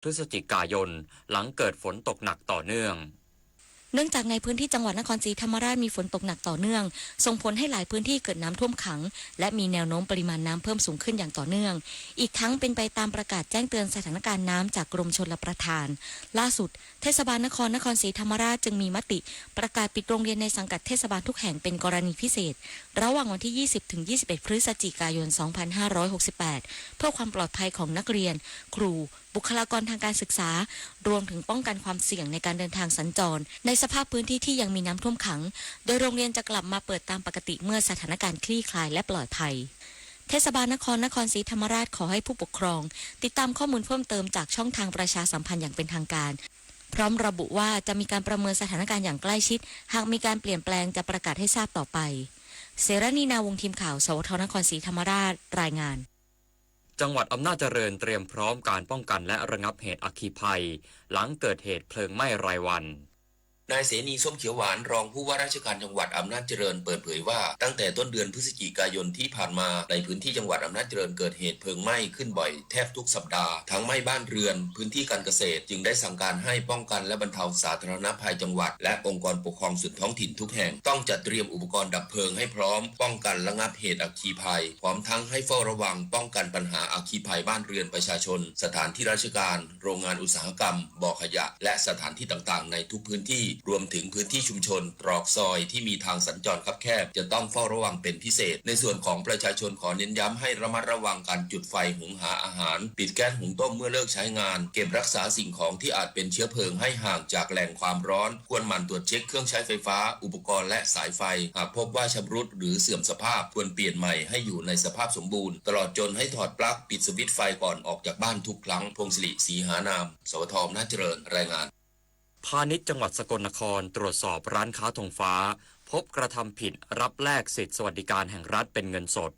พฤศจิกายน หลังเกิดฝนตกหนักต่อเนื่อง เนื่องจากในพื้นที่จังหวัดนครศรีธรรมราชมีฝนตกหนักต่อเนื่อง ส่งผลให้หลายพื้นที่เกิดน้ำท่วมขัง และมีแนวโน้มปริมาณน้ำเพิ่มสูงขึ้นอย่างต่อเนื่อง อีกทั้งเป็นไปตามประกาศแจ้งเตือนสถานการณ์น้ำจากกรมชลประทาน ล่าสุด เทศบาลนครนครศรีธรรมราชจึงมีมติ ประกาศปิดโรงเรียนในสังกัดเทศบาลทุกแห่งเป็นกรณีพิเศษ ระหว่างวันที่ ยี่สิบ ถึง ยี่สิบเอ็ด พฤศจิกายน สองพันห้าร้อยหกสิบแปด เพื่อความปลอดภัยของนักเรียน ครู บุคลากรทางการศึกษา รวมถึงป้องกันความเสี่ยงในการเดินทางสัญจร ในสภาพพื้นที่ที่ยังมีน้ำท่วมขัง โดยโรงเรียนจะกลับมาเปิดตามปกติเมื่อสถานการณ์คลี่คลายและปลอดภัย เทศบาลนครนครศรีธรรมราชขอให้ผู้ปกครอง ติดตามข้อมูลเพิ่มเติมจากช่องทางประชาสัมพันธ์อย่างเป็นทางการ พร้อมระบุว่าจะมีการประเมินสถานการณ์อย่างใกล้ชิด หากมีการเปลี่ยนแปลงจะประกาศให้ทราบต่อไป เสรณีนาวงศ์ ทีมข่าว สวท นครศรีธรรมราช รายงาน จังหวัดอำนาจเจริญเตรียมพร้อมการป้องกันและระงับเหตุอัคคีภัย หลังเกิดเหตุเพลิงไหม้รายวัน นายเสนี ส้มเขียวหวาน รองผู้ว่าราชการจังหวัดอำนาจเจริญเปิดเผยว่า ตั้งแต่ต้นเดือนพฤศจิกายนที่ผ่านมา ในพื้นที่จังหวัดอำนาจเจริญเกิดเหตุเพลิงไหม้ขึ้นบ่อยแทบทุกสัปดาห์ ทั้งไหม้บ้านเรือน พื้นที่การเกษตร จึงได้สั่งการให้ป้องกันและบรรเทาสาธารณภัยจังหวัด และองค์กรปกครองส่วนท้องถิ่นทุกแห่ง ต้องจัดเตรียมอุปกรณ์ดับเพลิงให้พร้อม ป้องกันระงับเหตุอัคคีภัย พร้อมทั้งให้เฝ้าระวังป้องกันปัญหาอัคคีภัยบ้านเรือนประชาชน สถานที่ราชการ โรงงานอุตสาหกรรม บ่อขยะ และสถานที่ต่างๆ ในทุกพื้นที่ รวมถึงพื้นที่ชุมชน ตรอกซอยที่มีทางสัญจรคับแคบ จะต้องเฝ้าระวังเป็นพิเศษ ในส่วนของประชาชนขอเน้นย้ำให้ระมัดระวังการจุดไฟหุงหาอาหาร ปิดแก๊สหุงต้มเมื่อเลิกใช้งาน เก็บรักษาสิ่งของที่อาจเป็นเชื้อเพลิงให้ห่างจากแหล่งความร้อน ควรหมั่นตรวจเช็คเครื่องใช้ไฟฟ้า อุปกรณ์และสายไฟ หากพบว่าชำรุดหรือเสื่อมสภาพ ควรเปลี่ยนใหม่ให้อยู่ในสภาพสมบูรณ์ ตลอดจนให้ถอดปลั๊กปิดสวิตช์ไฟก่อนออกจากบ้านทุกครั้ง พงศิริ ศรีหานาม สวท อำนาจเจริญ รายงาน พาณิชย์จังหวัดสกลนครตรวจสอบร้านค้าธงฟ้า พบกระทำผิดรับแลกสิทธิสวัสดิการแห่งรัฐเป็นเงินสด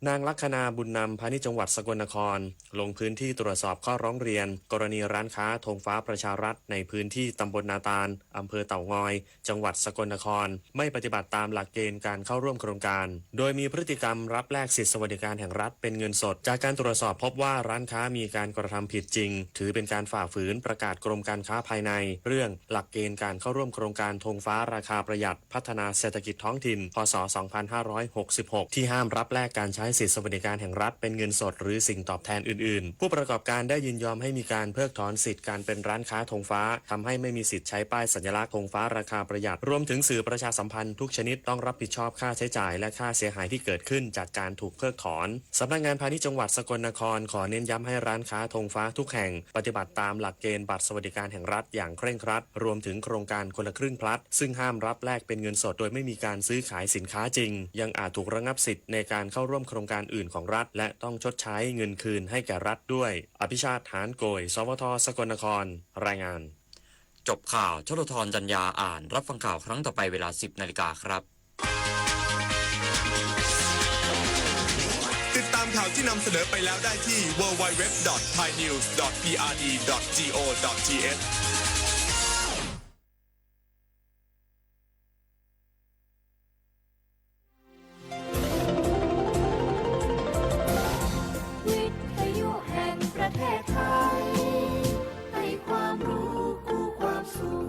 นางลัคนา บุญนำ พาณิชย์จังหวัดสกลนคร ลงพื้นที่ตรวจสอบข้อร้องเรียน กรณีร้านค้าธงฟ้าประชารัฐในพื้นที่ตำบลนาตาล อำเภอเต่างอย จังหวัดสกลนคร ไม่ปฏิบัติตามหลักเกณฑ์การเข้าร่วมโครงการ โดยมีพฤติกรรมรับแลกสิทธิสวัสดิการแห่งรัฐเป็นเงินสด จากการตรวจสอบพบว่าร้านค้ามีการกระทำผิดจริง ถือเป็นการฝ่าฝืนประกาศกรมการค้าภายใน เรื่องหลักเกณฑ์การเข้าร่วมโครงการธงฟ้าราคาประหยัด พัฒนาเศรษฐกิจท้องถิ่น พ.ศ. สองพันห้าร้อยหกสิบหก ที่ห้ามรับแลกการใช้สิทธิสวัสดิการแห่งรัฐเป็นเงินสดหรือสิ่งตอบแทนอื่นๆ ผู้ประกอบการได้ยินยอมให้มีการเพิกถอนสิทธิ์การเป็นร้านค้าธงฟ้า ทำให้ไม่มีสิทธิ์ใช้ป้ายสัญลักษณ์ธงฟ้าราคาประหยัด รวมถึงสื่อประชาสัมพันธ์ทุกชนิดต้องรับผิดชอบค่าใช้จ่ายและค่าเสียหายที่เกิดขึ้นจากการถูกเพิกถอน สำนักงานพาณิชย์จังหวัดสกลนครขอเน้นย้ำให้ร้านค้าธงฟ้าทุกแห่งปฏิบัติตามหลักเกณฑ์บัตรสวัสดิการแห่งรัฐอย่างเคร่งครัด รวมถึงโครงการคนละครึ่งพลัส ซึ่งห้ามรับแลกเป็นเงินสดโดยไม่มีการซื้อขายสินค้าจริง ยังอาจถูกระงับสิทธิ์ในการเข้าร่วมโครงการอื่นของรัฐ และต้องชดใช้เงินคืนให้แก่รัฐด้วย อภิชาติ หานโกย สวท สกลนคร รายงาน จบข่าว ชลธร จันยา อ่าน รับฟังข่าวครั้งต่อไปเวลา สิบนาฬิกาครับ ติดตามข่าวที่นำเสนอไปแล้วได้ที่ ดับเบิลยู ดับเบิลยู ดับเบิลยู ดอท ไทยนิวส์ ดอท พีอาร์ดี ดอท จี โอ ดอท ที เอช วิทยุแห่งประเทศไทย ให้ความรู้คู่ความสุข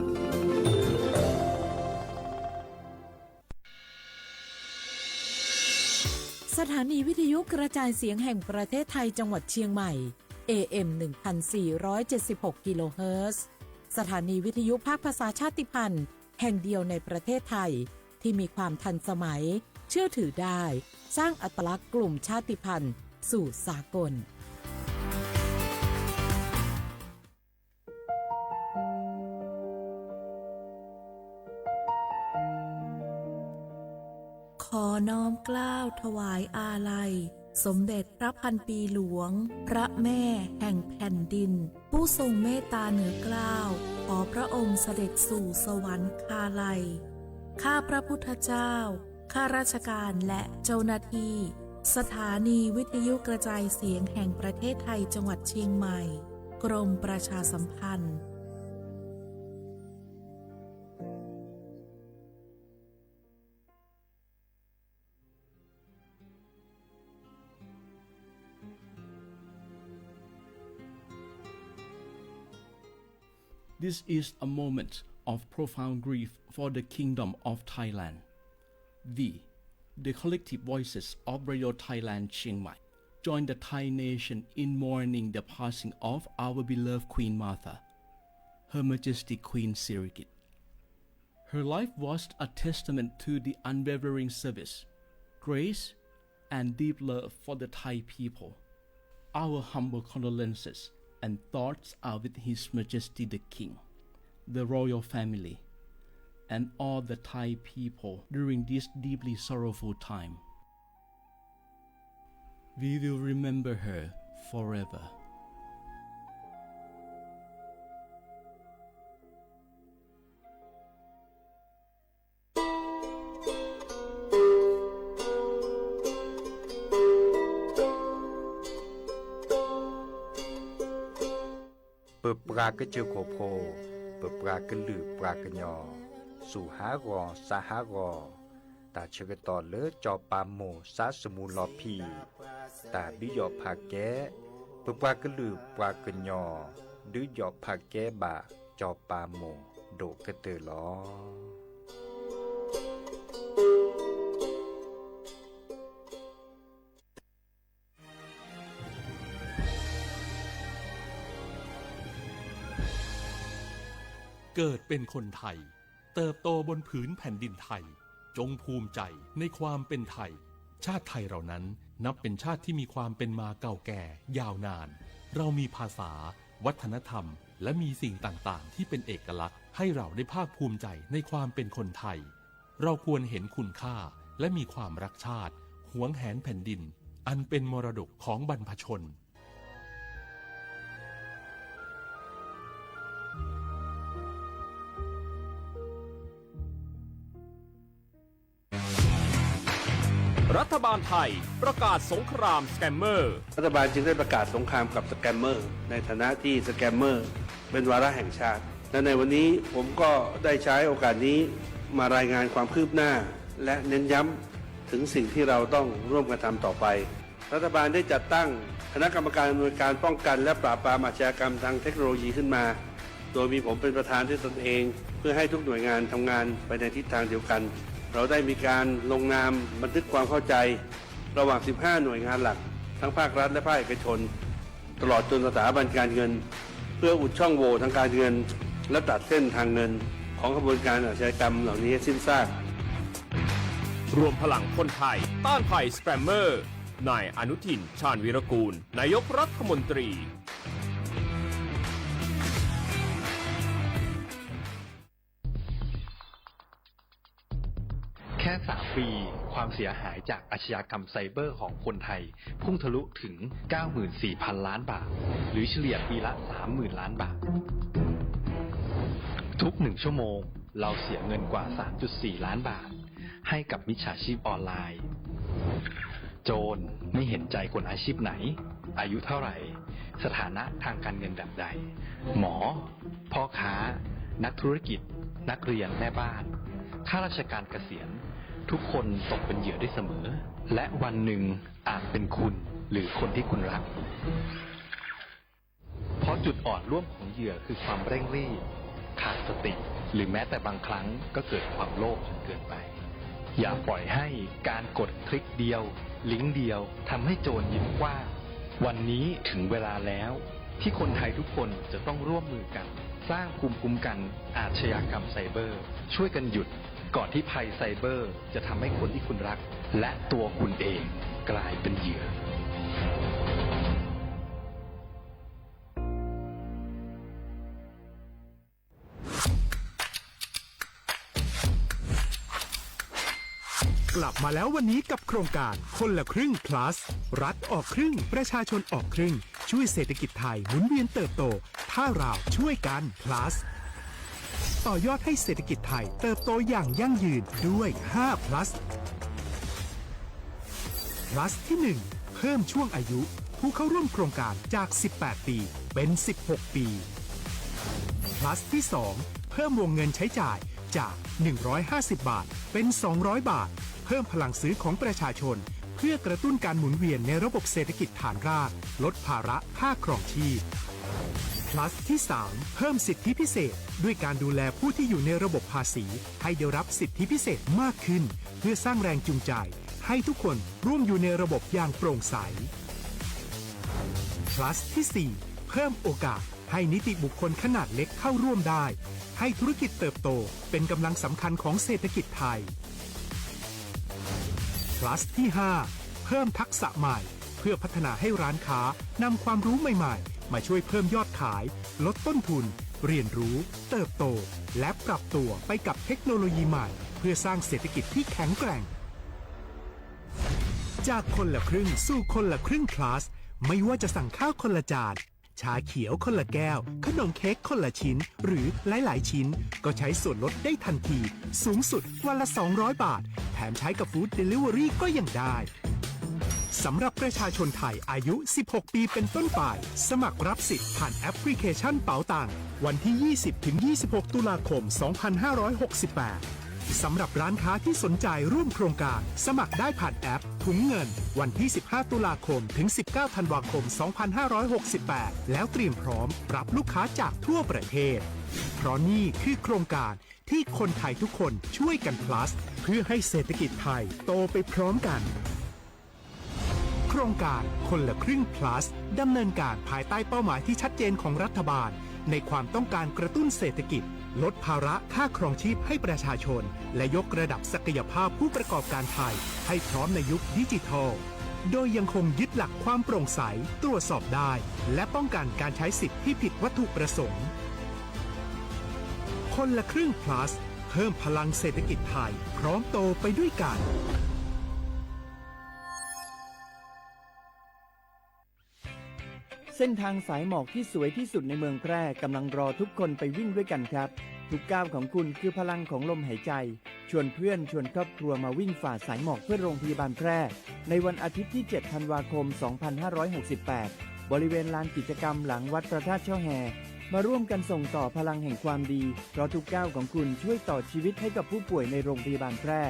สถานีวิทยุกระจายเสียงแห่งประเทศไทยจังหวัดเชียงใหม่ เอ เอ็ม หนึ่งพันสี่ร้อยเจ็ดสิบหก กิโลเฮิรตซ์ สถานีวิทยุภาคภาษาชาติพันธุ์แห่งเดียวในประเทศไทย ที่มีความทันสมัย เชื่อถือได้ สร้างอัตลักษณ์กลุ่มชาติพันธุ์สู่สากล ขอน้อมเกล้าถวายอาลัย สมเด็จพระพันปีหลวง พระแม่แห่งแผ่นดิน ผู้ทรงเมตตาเหนือเกล้า ขอพระองค์เสด็จสู่สวรรคาลัย ข้าพระพุทธเจ้า ข้าราชการและเจ้าหน้าที่ สถานีวิทยุกระจายเสียงแห่งประเทศไทยจังหวัดเชียงใหม่ กรมประชาสัมพันธ์ ข This is a moment of profound grief for the Kingdom of Thailand. We, the collective voices of Radio Thailand Chiang Mai, join the Thai nation in mourning the passing of our beloved Queen Mother, Her Majesty Queen Sirikit. Her life was a testament to the unwavering service, grace, and deep love for the Thai people. Our humble condolences and thoughts are with His Majesty the King, the royal family, and all the Thai people during this deeply sorrowful time. We will remember her forever. ပပှၤကစၢၢ်ခိၣ်ဖိ, ပပှၤကလုာ်ပှၤကညီ, စူၢ်ဟးဂီၤ စါဟးဂီၤ, တၢ်ဆၢကတီၢ်လၢစီၤပၤမိၢ်စါစမူလီၤဖံး, တၢ်ဒုးယီၣ်ဖးကဲ, ပပှၤကလုာ်ပှၤကညီ, ဒုးယီၣ်ဖးကဲဘၣ်စီၤပၤမိၢ်ဒိၣ်ကတၢၢ်လီၤ. เกิดเป็นคนไทย เติบโตบนผืนแผ่นดินไทย จงภูมิใจในความเป็นไทย ชาติไทยเรานั้นนับเป็นชาติที่มีความเป็นมาเก่าแก่ยาวนาน เรามีภาษา วัฒนธรรม และมีสิ่งต่างๆ ที่เป็นเอกลักษณ์ ให้เราได้ภาคภูมิใจในความเป็นคนไทย เราควรเห็นคุณค่า และมีความรักชาติ หวงแหนแผ่นดิน อันเป็นมรดกของบรรพชน รัฐบาลไทยประกาศสงครามสแกมเมอร์ รัฐบาลจึงได้ประกาศสงครามกับสแกมเมอร์ ในฐานะที่สแกมเมอร์เป็นวาระแห่งชาติ และในวันนี้ผมก็ได้ใช้โอกาสนี้มารายงานความคืบหน้า และเน้นย้ำถึงสิ่งที่เราต้องร่วมกันทำต่อไป รัฐบาลได้จัดตั้งคณะกรรมการอำนวยการป้องกันและปราบปรามอาชญากรรมทางเทคโนโลยีขึ้นมา โดยมีผมเป็นประธานด้วยตนเอง เพื่อให้ทุกหน่วยงานทำงานไปในทิศทางเดียวกัน เราได้มีการลงนามบันทึกความเข้าใจระหว่าง สิบห้า หน่วยงานหลัก ทั้งภาครัฐและภาคเอกชน ตลอดจนสถาบันการเงิน เพื่ออุดช่องโหว่ทางการเงิน และตัดเส้นทางเงินของขบวนการอาชญากรรมเหล่านี้ให้สิ้นซาก รวมพลังคนไทยต้านภัยสแกมเมอร์ นายอนุทิน ชาญวีรกูล นายกรัฐมนตรี แค่ สาม ปี ความเสียหายจากอาชญากรรมไซเบอร์ของคนไทย พุ่งทะลุถึง เก้าหมื่นสี่พัน ล้านบาท หรือเฉลี่ยปีละ สามหมื่น ล้านบาท ทุกหนึ่งชั่วโมง เราเสียเงินกว่า สามจุดสี่ ล้านบาท ให้กับมิจฉาชีพออนไลน์ โจรไม่เห็นใจคนอาชีพไหน อายุเท่าไหร่ สถานะทางการเงินแบบใด หมอ พ่อค้า นักธุรกิจ นักเรียน แม่บ้าน ข้าราชการเกษียณ ทุกคนตกเป็นเหยื่อได้เสมอ และวันหนึ่งอาจเป็นคุณหรือคนที่คุณรัก เพราะจุดอ่อนร่วมของเหยื่อคือความเร่งรีบ ขาดสติ หรือแม้แต่บางครั้งก็เกิดความโลภจนเกินไป อย่าปล่อยให้การกดคลิกเดียว ลิงก์เดียว ทำให้โจรยิ้มกว้าง วันนี้ถึงเวลาแล้ว ที่คนไทยทุกคนจะต้องร่วมมือกัน สร้างภูมิคุ้มกันอาชญากรรมไซเบอร์ ช่วยกันหยุด ก่อนที่ภัยไซเบอร์จะทำให้คนที่คุณรัก และตัวคุณเองกลายเป็นเหยื่อ กลับมาแล้ววันนี้กับโครงการคนละครึ่ง plus รัฐออกครึ่ง ประชาชนออกครึ่ง ช่วยเศรษฐกิจไทยหมุนเวียนเติบโต ถ้าเราช่วยกัน plus ต่อยอดให้เศรษฐกิจไทยเติบโตอย่างยั่งยืนด้วย ห้า plus plus ที่ หนึ่ง เพิ่มช่วงอายุผู้เข้าร่วมโครงการจาก สิบแปด ปี เป็น สิบหก ปี plus ที่ สอง เพิ่มวงเงินใช้จ่ายจาก หนึ่งร้อยห้าสิบ บาท เป็น สองร้อย บาท เพิ่มพลังซื้อของประชาชน เพื่อกระตุ้นการหมุนเวียนในระบบเศรษฐกิจฐานราก ลดภาระค่าครองชีพ Plus ที่ สาม เพิ่มสิทธิพิเศษ ด้วยการดูแลผู้ที่อยู่ในระบบภาษี ให้ได้รับสิทธิพิเศษมากขึ้น เพื่อสร้างแรงจูงใจ ให้ทุกคนร่วมอยู่ในระบบอย่างโปร่งใส Plus ที่ สี่ เพิ่มโอกาส ให้นิติบุคคลขนาดเล็กเข้าร่วมได้ ให้ธุรกิจเติบโต เป็นกำลังสำคัญของเศรษฐกิจไทย Plus ที่ ห้า เพิ่มทักษะใหม่ เพื่อพัฒนาให้ร้านค้านำความรู้ใหม่ๆ มาช่วยเพิ่มยอดขาย ลดต้นทุน เรียนรู้ เติบโต และปรับตัวไปกับเทคโนโลยีใหม่ เพื่อสร้างเศรษฐกิจที่แข็งแกร่ง จากคนละครึ่งสู่คนละครึ่ง Plus ไม่ว่าจะสั่งข้าวคนละจาน ชาเขียวคนละแก้ว ขนมเค้กคนละชิ้น หรือหลายๆ ชิ้น ก็ใช้ส่วนลดได้ทันที สูงสุดวันละ สองร้อย บาท แถมใช้กับ Food Delivery ก็ยังได้ สำหรับประชาชนไทยอายุ สิบหก ปีเป็นต้นไป สมัครรับสิทธิ์ผ่านแอปพลิเคชันเป๋าตัง วันที่ ยี่สิบ ถึง ยี่สิบหก ตุลาคม สองพันห้าร้อยหกสิบแปด สำหรับร้านค้าที่สนใจร่วมโครงการ สมัครได้ผ่านแอปถุงเงิน วันที่ สิบห้า ตุลาคม ถึง สิบเก้า ธันวาคม สองพันห้าร้อยหกสิบแปด แล้วเตรียมพร้อมรับลูกค้าจากทั่วประเทศ เพราะนี่คือโครงการที่คนไทยทุกคนช่วยกัน Plus เพื่อให้เศรษฐกิจไทยโตไปพร้อมกัน โครงการคนละครึ่ง Plus ดำเนินการภายใต้เป้าหมายที่ชัดเจนของรัฐบาล ในความต้องการกระตุ้นเศรษฐกิจ ลดภาระค่าครองชีพให้ประชาชน และยกระดับศักยภาพผู้ประกอบการไทย ให้พร้อมในยุคดิจิทัล โดยยังคงยึดหลักความโปร่งใส ตรวจสอบได้ และป้องกันการใช้สิทธิ์ที่ผิดวัตถุประสงค์ คนละครึ่ง Plus เพิ่มพลังเศรษฐกิจไทย พร้อมโตไปด้วยกัน เส้นทางสายหมอกที่สวยที่สุดในเมืองแพร่กำลังรอทุกคนไปวิ่งด้วยกันครับ ทุกก้าวของคุณคือพลังของลมหายใจ ชวนเพื่อนชวนครอบครัวมาวิ่งฝ่าสายหมอกเพื่อโรงพยาบาลแพร่ ในวันอาทิตย์ที่ เจ็ด ธันวาคม สองพันห้าร้อยหกสิบแปด บริเวณลานกิจกรรมหลังวัดพระธาตุช่อแฮ มาร่วมกันส่งต่อพลังแห่งความดี เพราะทุกก้าวของคุณช่วยต่อชีวิตให้กับผู้ป่วยในโรงพยาบาลแพร่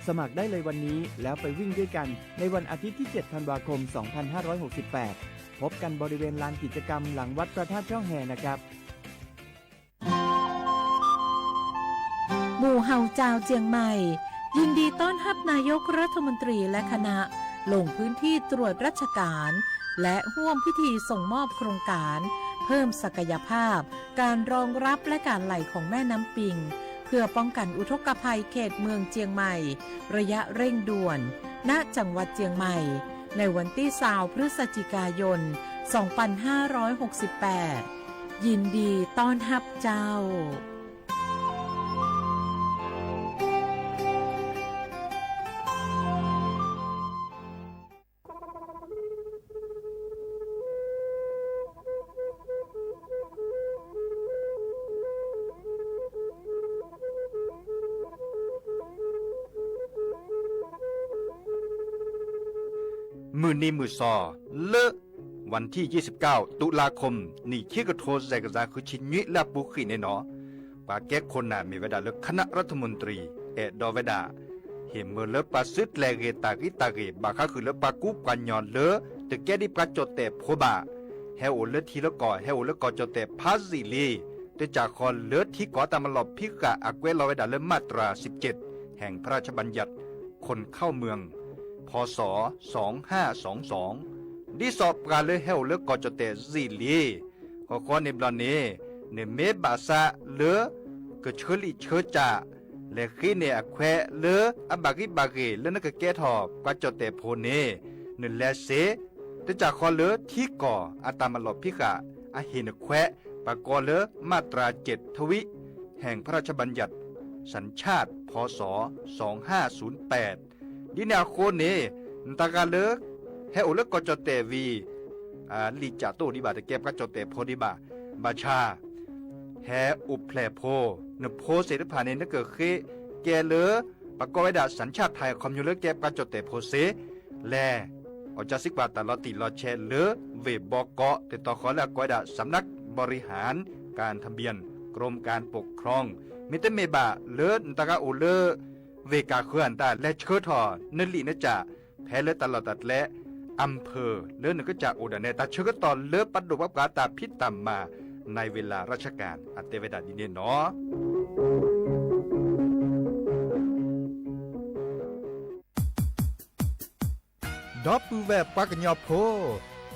สมัครได้เลยวันนี้ แล้วไปวิ่งด้วยกัน ในวันอาทิตย์ที่ เจ็ด ธันวาคม สองพันห้าร้อยหกสิบแปด พบกันบริเวณลานกิจกรรมหลังวัดพระธาตุช่อแฮนะครับ หมู่เฮาจาวเจียงใหม่ ยินดีต้อนรับนายกรัฐมนตรีและคณะ ลงพื้นที่ตรวจราชการ และร่วมพิธีส่งมอบโครงการ เพิ่มศักยภาพการรองรับและการไหลของแม่น้ำปิง เพื่อป้องกันอุทกภัยเขตเมืองเจียงใหม่ ระยะเร่งด่วน ณ จังหวัดเจียงใหม่ ในวันที่ ซาว พฤศจิกายน สองพันห้าร้อยหกสิบแปด ยินดีต้อนรับเจ้า မုၢ်နံၤမုၢ်စီၤ လၢ วันที่ ยี่สิบเก้า ตุลาคม နံၣ်ခံကထိ စဲးကစၢ် ဃုဆံနွံ လၢအပူၤဃံးန့ၣ်နီၤ ပှၤကဲခိၣ်နၢ်မ့ၢ်ဝဲဒၣ်လၢ คณะรัฐมนตรี အဲၣ်ဒိးဝဲဒၣ် ဟ့ၣ်မၢလၢပှၤစုတလဲၤဂ့ၤတၢ်ဂံၢ်တၢ်ဂ့ၤ ဘၣ်ဃးဃုာ်လၢပှၤကူပှၤကညီလၢ တကဲဒ်ပှၤကၠီၣ်တဲၣ်ဖိဘၣ် ဟဲအိၣ်လၢထံလၢကီၢ် ဟဲအိၣ်လၢကီၢ်ကၠီၣ်တဲၣ်ဖးယံာ်လံ တကးဃီလၢထံကီၢ်တၢ်မၤလီၢ်ဖံးဃာ် အကွဲးလီၤဝဲဒၣ်လၢ มาตราสิบเจ็ด แห่งพระราชบัญญัติคนเข้าเมือง พ.ศ. สองห้าสองสอง ဒ်သိးပှၤလၢဟဲအိၣ်လၢကီၢ်ကၠီၣ်တဲၣ်ယံာ်လံ ဃီဃီန့ၣ်ဘျီန့ၣ် နမ့ၢ်ဘၣ်ဆၣ်လၢ ကဆှၢလံာ်ဆှၢစၢ် လဲၤဃ့န့ၢ်အခွဲးလၢအဘၣ်ဂံၢ်ဘၣ်ဂ့ၤ လၢနကကဲထီၣ်ပှၤကၠီၣ်တဲၣ်ဖိန့ၣ် နလဲၤစ့ တကးဃီလၢထံကီၢ်အတၢ်မၤလီၢ်ဖံးဃာ် အဟ့ၣ်နခွဲး ပှၤကိးလၢ มาตราเจ็ด ทวิ แห่งพระราชบัญญัติ สัญชาติ พ.ศ. สองห้าศูนย์แปด ဒ်န့ၣ်အဃိန့ၣ် နတၢ်ဂၤလၢ ဟဲအိၣ်လၢကီၢ်ကၠီၣ်တဲၣ်ဝံၤ လံာ်ကၠၢ်တအိၣ်ဒံးဘၣ် တကဲပှၤကၠီၣ်တဲၣ်ဖိဒံးဘၣ် ဘၣ်ဆၣ် ဟဲအိၣ်ဖျဲၣ်ဖိ နဖိသ့ၣ်တဖၣ်န့ၣ် နကဃ့ကဲလၢ ပှၤကိးဝဲဒၣ် สัญชาติไทย ခီဖျိလၢကဲပှၤကၠီၣ်တဲၣ်ဖိစ့ လဲၤ အီၣ်ကၢစံကွၢ်တၢ်လီၤတံၢ်လီၤဆဲးလၢ ဝ့ၢ်ဘီကီး တတီၤဃီလၢအကိးဝဲဒၣ် สำนักบริหารการทะเบียน กรมการปกครอง မ့တမ့ၢ်ဘၣ်လၢနတၢ်ဂၤအိၣ်လၢ ဝ့ၢ်ကၢ်ဃၢၤအတၢ် လဲၤဆှၢထီၣ်နလံာ်နကၠၢ် ဖဲလၢတၢ်လီၢ်တၢ်ကျဲ อำเภอ လၢနကစၢ်အိၣ်ဒၣ်နဲ တၢ်ဆၢကတီၢ်လၢပှၤဒိၣ်ပှၤပှၢ်တၢ်ဖံးတၢ်မၤ ในเวลาราชการ အတဲဝဲဒၣ်ဒ်န့ၣ်နီၤ. ဒီပုၢ်ဝဲၢ်ပှၤကညီဖိ,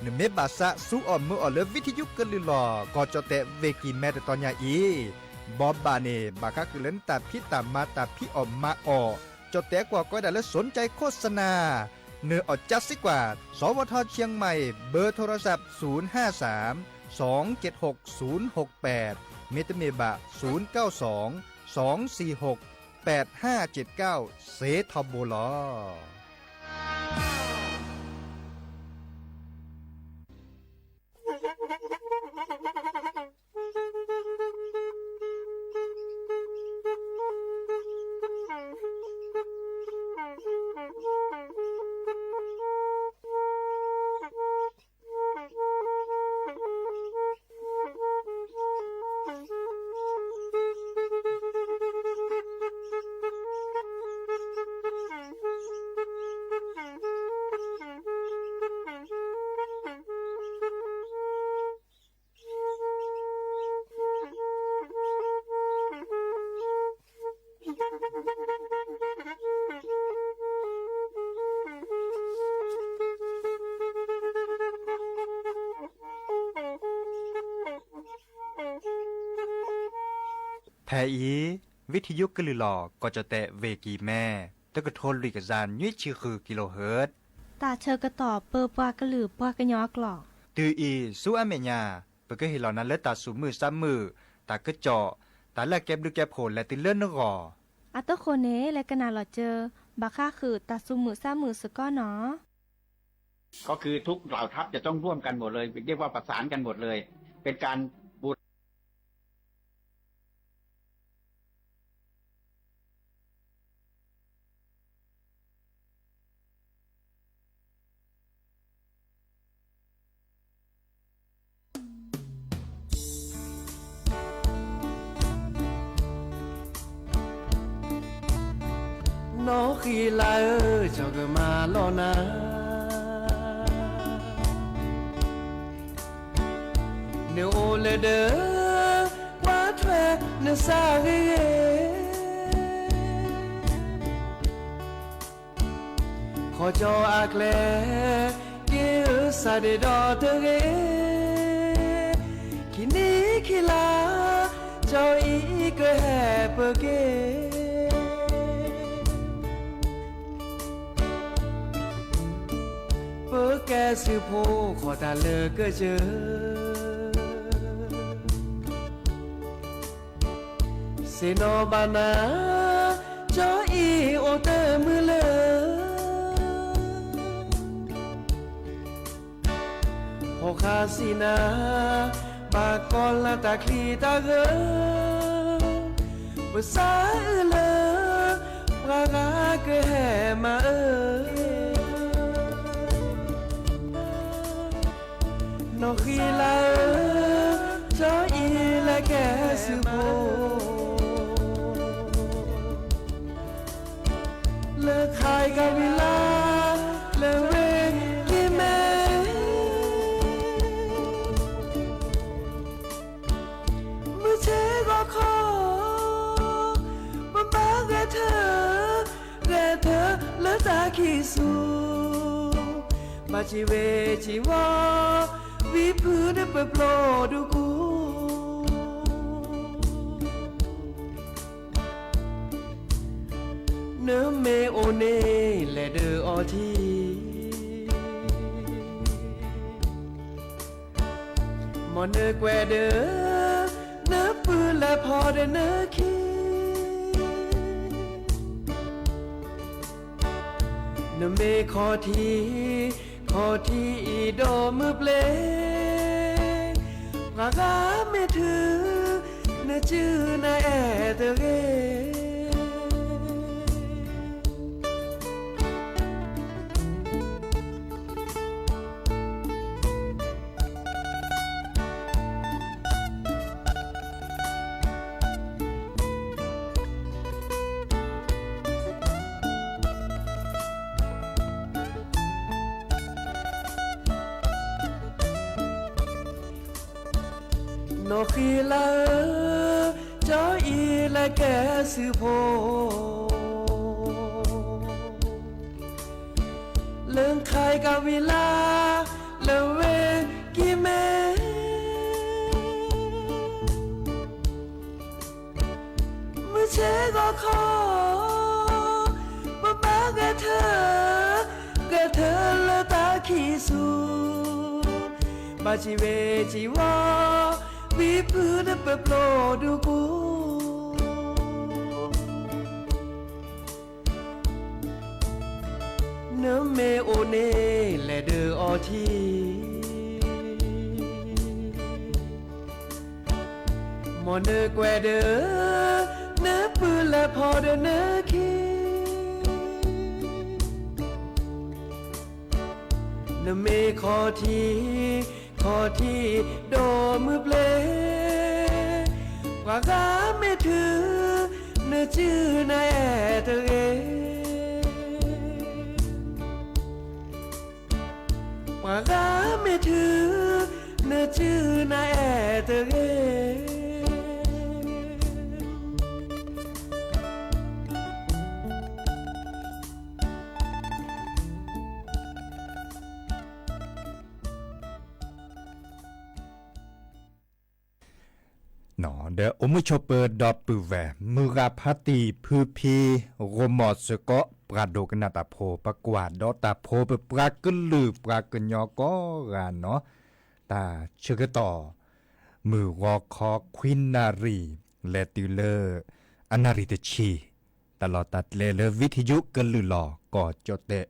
နမ့ၢ်ဘၣ်ဆၣ်ဆူအီၣ်မုာ်အီၣ်လၢ ဝံထယုကလုၢ်လီၤ ကီၢ်ကၠီၣ်တဲၣ် ဝ့ၢ်ကံၤမဲ တတီၤညါအံၤ, ဘီဘၣ်န့ၣ် ဘၣ်ဃးဃုာ်လၢနတၢ်ဖံးတၢ်မၤတၢ်ဖံးအီၣ်မၤအီၣ်, ကၠီၣ်တဲၣ်ကွၢ်ကီဒၣ်လၢ สนใจโฆษณา, နအီၣ်ကၠါစ့ကွၢ် สวท เชียงใหม่, เบอร์โทรศัพท์ ศูนย์ห้าสาม สองเจ็ดหก ศูนย์หกแปด မ့တမ့ၢ်ဘၣ် ศูนย์เก้าสอง สองสี่หก แปดห้าเจ็ดเก้า စ့ထီဘိလီၤ. ဖဲအံၤ ဝံထယုကလုၢ်လီၤ ကီၢ်ကၠီၣ်တဲၣ် ဝ့ၢ်ကံၤမဲ တကထိလွံၢ်ကယၤနွံဆံဃု kilohertz တၢ်ဆၢကတီၢ်ပၢပှၤကလုာ်ပှၤကညီအကျိာ်. တုၤအံၤဆူအမဲာ်ညါ ပကဟ့ၣ်လီၤနၤလၢတၢ်သူၣ်မုာ်သးမုာ်, တၢ်ကစီၣ်, တၢ်လၢအကဲဘျုးကဲဖှိၣ်လဲၤတုၤလၢနဂီၢ်. အတဃိန့ၣ် လဲၤကနၣ်လီၤစၢၤ ဘၣ်ဃးဃုာ်တၢ်သူၣ်မုာ်သးမုာ်စ့ၢ်ကီးနီၤ. ก็คือทุกเหล่าทัพจะต้องร่วมกันหมดเลย เรียกว่าประสานกันหมดเลย เป็นการบูร နီၢ်ဃံလၤဧၢ, ကၠီကမၤလီၤနၤ, နအိၣ်လၢဒၢး ကွၢ်ထွဲနစၢ်ဂ့ၤဂ့ၤ ခီကၠီအကျဲ က့ၤအၢစၢ်ဒ့ၣ်ဒီးတဂ့ၤ, ခံနံၤခံလါ ကၠီအံၤကဟဲပက့ၤ, ပကဲစုဖိဃီတၢ်လၢကစၢၢ် ဆ့ၣ်နီၤဘၣ်နၤ ကၠီအံၤအိၣ်တမုာ်လၢ ဖီၣ်ဃာ်စံးနၤ ဘၣ်ကီၤလၤတၢ်ချံတၢ်ဂၢၢ် ပစးအုးလၢ ပှၤဂၤကဟဲမၤအၢ နီၢ်ဃံလၤဧၢ, ကၠီအံၤလဲၤကဲစုဖိ လၢခါအံၤကဝံၤလါ လၢဝ့ၢ်ကံၤမဲ မုၢ်ဆ့ၣ်ဂီၤခီ ပဘၣ်ဂဲၤထၢၣ် ဂဲၤထၢၣ်လၢတၢ်ခံးဆူၣ်, ဘၣ်စံးဝဲစံးဝီၤ ဝံဖုန့ၣ်ပပျီဒုးကူ နမ့ၢ်အိၣ်န့ၣ်လဲၤဒၢအီထံ မ်နကွဲးဒၢ နပုၢ်လဲၤဖီဒီးနခံ နမ့ၢ်ခီၣ်ထံး ခီၣ်ထံးအံၤဒီးမုၢ်ပျဲၤ ပှၤဂၤမ့ၢ်ထုး နစုနအဲၣ်တဂ့ၤ. နီၢ်ဃံလၤဧၢ, ကၠီအံၤလၢကဲစုဖိ, လၢခါကဝံၤလၢ် လၢဝ့ၢ်ကံၢ်မဲ မုၢ်ဆ့ၣ်ဂီၤခီ ပဘၣ်ဂဲၤထၢၣ်, ဂဲၤထၢၣ်လၢတၢ်ခံးဆူၣ်, ဘၣ်စံးဝ့ၢ်စံးဝီၤ, ဝံဖုနပျိၢ်ဒူကူ နမ့ၢ်အိၣ်န့ၣ်လဲၤဒုးအီထံ, မ်နကွဲးဒုး နပုၢ်လဲၤဖီဒီးနခံ, နမ့ၢ်ခီၣ်ထံး, ခီၣ်ထံး ဒိၣ်မုၢ်ဘျ့, ပှၤဂၤမ့ၢ်ထုး နစုနအဲၣ်တဂ့ၤ. ပှၤဂၤမ့ၢ်ထုး နစုနအဲၣ်တဂ့ၤ. ဒီးအိၣ်မုာ်ဆိးပၢၤဒီပုၢ်ဝဲၢ် မုၢ်ဂၤဖါတံၢ်ဖုဖံ ဂီၢ်မီၢ်စ့ၢ်ကီး ပှၤဒိကနၣ်တၢ်ဖိ ပကွၢ်ဒီးတၢ်ဖိ ပပှၤကလုာ်ပှၤကညီကိးဂၤနီၤ, တၢ်ဆၢကတီၢ် မုၢ်ဂီၤခီခွံနၣ်ရံၣ် လဲၤတုၤလၢ အနၣ်ရံၣ်တဆံ တၢ်လီၢ်တၢ်ကျဲလၢ ဝံထယုကလုာ်လီၤ ကီၢ်ကၠီၣ်တဲၣ်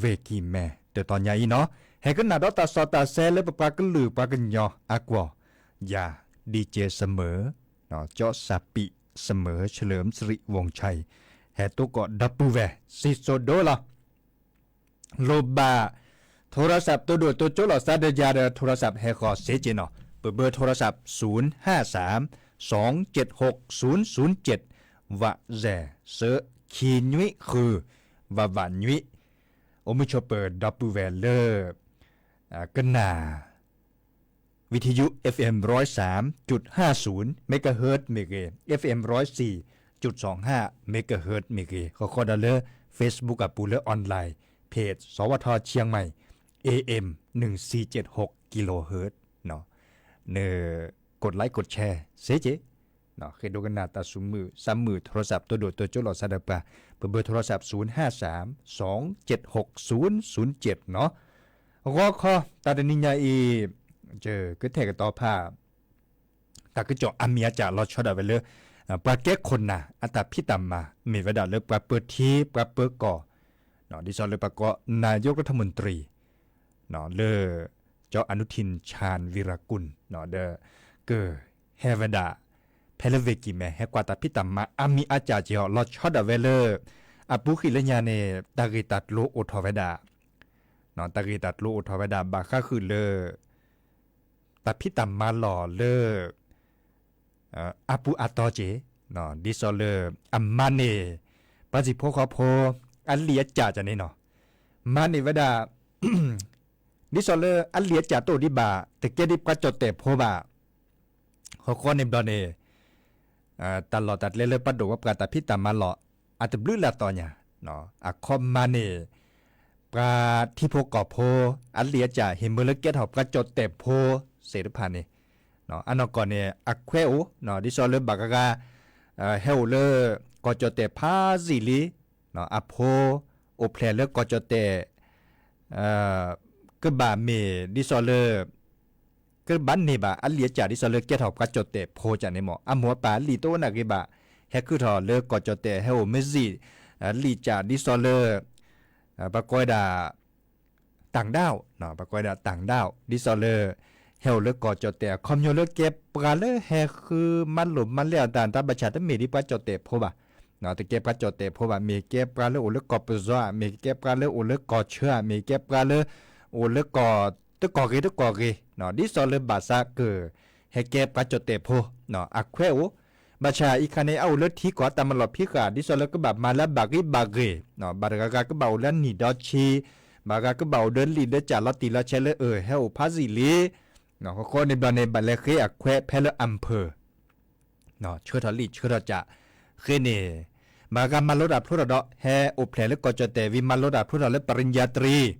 ဝ့ၢ်ကံၢ်မဲ တတီၤညါအံၤနီၤ, ဟဲကနၣ်ဒီးတၢ်စီတၢ်ဆှံလၢပပှၤကလုာ်ပှၤကညီအကွီၢ်, ယၤ DJ စမၢၣ်, ကၠီစၢ်ပံးစမၢၣ် เฉลิมสิริวงศ์ชัย ဟဲတိၢ်ကီၢ်ဒီပုၢ်ဝဲၢ် စံၣ်စိၤဒိလီၤ. လိၣ်ဘၣ် โทรศัพท์ တိၢ်ဒိၣ်တိၢ်ကၠိလီၤ စးဒၢယၤဒီး โทรศัพท์ ဟဲဃီၤစ့ၢ်ကီးနီၤ, ပဘၢ โทรศัพท์ ศูนย์ห้าสาม สองเจ็ดหก ศูนย์ศูนย์เจ็ด ဝးစဲး စၢ ခံနွံဃု ဝးဝးနွံ, အိၣ်မုာ်ဆိးပၢၤဒီပုၢ်ဝဲၢ်လၢ ကနၣ် วิทยุ FM ร้อยสามจุดห้าศูนย์ เมกะเฮิรตซ์ မ့ၢ်ဂ့ၤ, FM ร้อยสี่จุดสองห้า เมกะเฮิรตซ์ မ့ၢ်ဂ့ၤ, ဃီဃီဒီးလၢ Facebook အပူၤလၢ online page สวท เชียงใหม่ AM หนึ่งสี่เจ็ดหก กิโลเฮิรตซ์ န กดไลค์ กดแชร์ စ့ၢ်ကီး ဃ့ဒိကနၣ်တၢ်ဆူၣ်မုၢ်သးမုာ် โทรศัพท์ တိၢ်ဒိၣ်တိၢ်ကၠိလီၤ စးဒၢပှၤ, ပဘၢ โทรศัพท์ ศูนย์ห้าสาม สองเจ็ดหก ศูนย์ศูนย์เจ็ด နီၤ, ဂီၤခီ တၢ်တနံၤညါအံၤ ယကထဲးကတီၤဖး တၢ်ကစီၣ်အမံၤအစၢ်လီၤဆီဒၣ်ဝဲလၢ ပှၤကဲခိၣ်နၢ်အတၢ်ဖံးတၢ်မၤ မ့ၢ်ဝဲဒၣ်လၢပှၤပၢထံပှၤပၢကီၢ်, ဒ်သိးလၢပှၤကိး นายกรัฐมนตรี လၢ เจ้าอนุทิน ชาญวีรกูล ဒီး ကဟဲဝဲဒၣ် ဖဲလၢဝ့ၢ်ကံၢ်မဲ ဟဲကွၢ်တၢ်ဖံးတၢ်မၤအမံၤအစၢ်က့ၤအီၤ လီၤဆီဒၣ်ဝဲလၢ အပူၤကွံာ်လၢညါန့ၣ် တၢ်ဂ့ၢ်တၢ်ကျိၤအိၣ်ထီၣ်ဝဲဒၣ် တၢ်ဂ့ၢ်တၢ်ကျိၤအိၣ်ထီၣ်ဝဲဒၣ် ဘၣ်ဃးဃုာ်လၢ တၢ်ဖံးတၢ်မၤလီၢ်လၢ အပူၤအတီက့ၤ, ဒ်သိးလၢ အမၤန့ၢ် ပှၤစံၣ်ဖိဃီဖိ အလံာ်အစၢ်န့ၣ်နီၤ, မၤန့ၢ်ဝဲဒၣ် ဒ်သိးလၢအလံာ်အစၢ်တအိၣ်ဒံးဘၣ် တကဲဒ်ပှၤကၠီၣ်တဲၣ်ဖိဘၣ်, ဃီဃီန့ၣ်ဘျီန့ၣ် တၢ်လီၢ်တၢ်ကျဲလၢပှၤဒိၣ်ဝဲပှၤတၢ်ဖံးတၢ်မၤလီၢ် အတဘျုးလၢ်တီၤညါ, အခီပညီန့ၣ် ပှၤထံဖိကီၢ်ဖိ အလံာ်အစၢ်ဟ့ၣ်မၢလၢကဲထီၣ်ပှၤကၠီၣ်တဲၣ်ဖိသ့ၣ်တဖၣ်န့ၣ်, အနီၢ်ကီၢ်န့ၣ် အခွဲးအိၣ် ဒ်သိးလၢဘၣ်ဂၤဂၤ ဟဲအိၣ်လၢ ကီၢ်ကၠီၣ်တဲၣ်ဖးစံၣ်လံ, အဖိအိၣ်ဖျဲၣ်လၢကီၢ်ကၠီၣ်တဲၣ် ကဘၣ်မ့ၢ်ဒ်သိးလၢ ကဘၣ်န့ၢ်ဘၣ်အလံာ်အစၢ်ဒ်သိးလၢကဲထီၣ်ပှၤကၠီၣ်တဲၣ်ဖိကန့ၣ်မ့ၢ် အမိၢ်အပၢ်အလံာ်တအိၣ်နာ်ဂ့ၤဘၣ်, ဟဲခုၣ်ထီၣ်လၢကီၢ်ကၠီၣ်တဲၣ် ဟဲအိၣ်မ့ၢ်စံၣ် လံာ်စၢ်ဒ်သိးလၢ ပှၤကိးဝဲဒၣ် တၢင်ဒၣ်, ပှၤကိးဝဲဒၣ်တၢင်ဒၣ် ဒ်သိးလၢ ဟဲအိၣ်လၢကီၢ်ကၠီၣ်တဲၣ် အခီပညီလၢကဲပှၤလၢဟဲဃုမၤလိာ်မၤလဲၢ်အတၢ် တၢ်ဘၣ်ဆၣ်တမ့ၢ်ဒ်ပှၤကၠီၣ်တဲၣ်ဖိဘၣ်, တကဲပှၤကၠီၣ်တဲၣ်ဖိဘၣ်, မ့ၢ်ကဲပှၤလၢအိၣ်လၢကီၢ်ပယီၤဧါ, မ့ၢ်ကဲပှၤလၢအိၣ်လၢကီၢ်ဆၢဧါ, မ့ၢ်ကဲပှၤလၢ အိၣ်လၢကီၢ်တကီၢ်ဂ့ၤတကီၢ်ဂ့ၤ, ဒ်သိးလၢဘၣ်ဆၣ်က ဟဲကဲပှၤကၠီၣ်တဲၣ်ဖိ အခွဲးအိၣ်, ဘၣ်ဆၣ်အံၤခါန့ၣ် အအိၣ်လၢထံကီၢ်အတၢ်မၤလီၢ်ဖံးဃာ် ဒ်သိးလၢကဘၣ်မၤလၢအဘၣ်ဂ့ၤဘၣ်ဂ့ၤ, ဘၣ်တဂၤဂၤကဘၣ်အိၣ်လၢအနံၣ်ဒီဆံ, ဘၣ်ဂၤကဘၣ်အိၣ်ဒီးလံာ်ဒီးစၢ်လီၤတံၢ်လီၤဆဲးလၢအဟဲအိၣ်ဖးစံၣ်လံ ဃီဃီန့ၣ်ဘျီန့ၣ် ဘၣ်လဲၤဃ့အခွဲးဖဲလၢ အမ်ၣ်ဖၢၣ် ဆှၢထီၣ်လံာ်ဆှၢထီၣ်ကၠး ဃ့န့ၣ် မၤဂၤမၤလိတၢ်ဖျိထီၣ်ဒီး ဟဲအိၣ်ဖျဲၣ်လၢကီၢ်ကၠီၣ်တဲၣ်ဝံၤ မၤလိတၢ်ဖျိထီၣ်လၢ ပရံၣ်ယၣ်တရံး,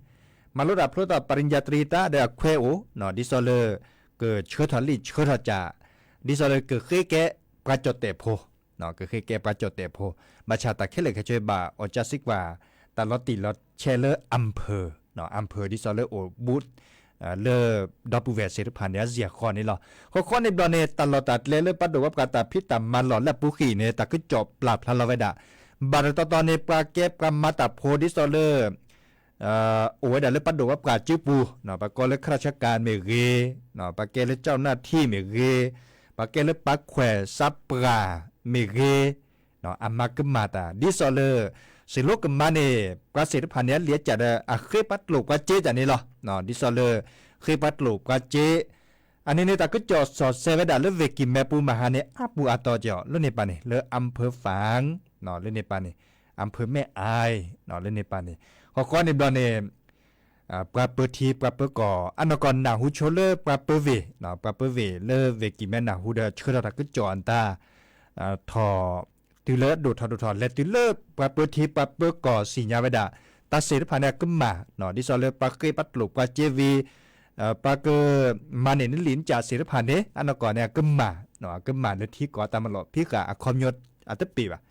မၤလိတၢ်ဖျိထီၣ် ပရံၣ်ယၣ်တရံးတၢ်ဒီးအခွဲးအိၣ် ဒ်သိးလၢ ကဆှၢထီၣ်လံာ်ဆှၢထီၣ်ကၠး ဒ်သိးလၢကဃ့ကဲပှၤကၠီၣ်တဲၣ်ဖိ, ကဃ့ကဲပှၤကၠီၣ်တဲၣ်ဖိ, ဘၣ်ဆၣ်တၢ်ခဲလၢာ်ခဲဆ့ဘၣ်အီၣ်ကၠါစံးကွၢ် တၢ်လီၤတံၢ်လီၤဆဲးလၢ အမ်ၣ်ဖၢၣ်, အမ်ၣ်ဖၢၣ်ဒ်သိးလၢအိၣ်ဘူး လၢ ဒီပုၢ်ဝဲၢ်သ့ၣ်တဖၣ်န့ၣ် အစ့ၢ်ကီးန့ၣ်လီၤ. ဃီဃီန့ၣ်ဘျီန့ၣ် တၢ်လီၢ်တၢ်ကျဲလၢပှၤဒိၣ်ပှၤပှၢ်တၢ်ဖံးတၢ်မၤလီၢ်လၢအပူၤဃံန့ၣ် တၢ်ကစီၣ်ပျၢ်ဖျါလီၤဝဲဒၣ် ဘၣ်တတီတီန့ၣ် ပှၤကဲပှၤမၤတၢ်ဖိဒ်သိးလၢ အိၣ်ဝဲဒၣ်လၢပှၤဒိၣ်ပှၤပှၢ်စုပူၤ, ပှၤကိးလၢ ခရၢၣ်ဆၢကၤ မ့ၢ်ဂ့ၤ, ပှၤကဲလၢ ကၠီၣ်နၢ်ထံ မ့ၢ်ဂ့ၤ, ပှၤကဲလၢပှၤခွဲးစးပှၢ်မ့ၢ်ဂ့ၤ, အမၤကမၣ်တၢ် ဒ်သိးလၢ စံးလိကမၤန့ၣ် ပှၤသ့ၣ်တဖၣ်န့ၣ် အလံာ်အကၠးဒီး အဃ့ပှၤကျိၣ်ပှၤစ့တၢ်န့ၣ်လီၤ. ဒ်သိးလၢ ဃ့ပှၤကျိၣ်ပှၤစ့ အန့ၣ်န့ၣ် တၢ်ကစီၣ်စီၤစဲးဝဲဒၣ်လၢ ဝ့ၢ်ကံၢ်မဲပူၤမဟါန့ၣ် အါပူၤအါတီၤကီး လၢန့ၣ်ပၤန့ၣ် လၢ အမ်ၣ်ဖၢၣ်ဖၣ် လၢန့ၣ်ပၤန့ၣ် အမ်ၣ်ဖၢၣ်မဲၣ်အၢၣ် လၢန့ၣ်ပၤန့ၣ် ဃီဃီန့ၣ်ဘျီန့ၣ် ပှၤပၢထံပှၤပၢကီၢ် အနီၢ်ကီၢ်နၢ်ဟူဆိလၢပှၤပၢဝ့ၢ်, ပှၤပၢဝ့ၢ်လၢဝ့ၢ်ကံၢ်မဲနၢ်ဟူဒီး ဆှၢထီၣ်တၢ်ကစီၣ်အတၢ် ထီၣ် တုၤလၢဒိၣ်ထီၣ်ဒိၣ်ထီၣ် လဲၤတုၤလၢပှၤပၢထံပှၤပၢကီၢ်သ့ၣ်ညါဝဲဒၣ် တၢ်သ့ၣ်တဖၣ်န့ၣ် အကမၣ်, ဒ်သိးလၢပှၤဃ့ပှၤကျိၣ်ပှၤစ့ဝံၤ ပှၤကမၤန့ၢ်နလံာ်နကၠးသ့ၣ်တဖၣ်န့ၣ် အနီၢ်ကီၢ်န့ၣ် အကမၣ်, အကမၣ်လၢထံကီၢ်တၢ်မၤလီၢ်ဖံးဃာ်အခီပညီအတပ့ၤဘၣ်.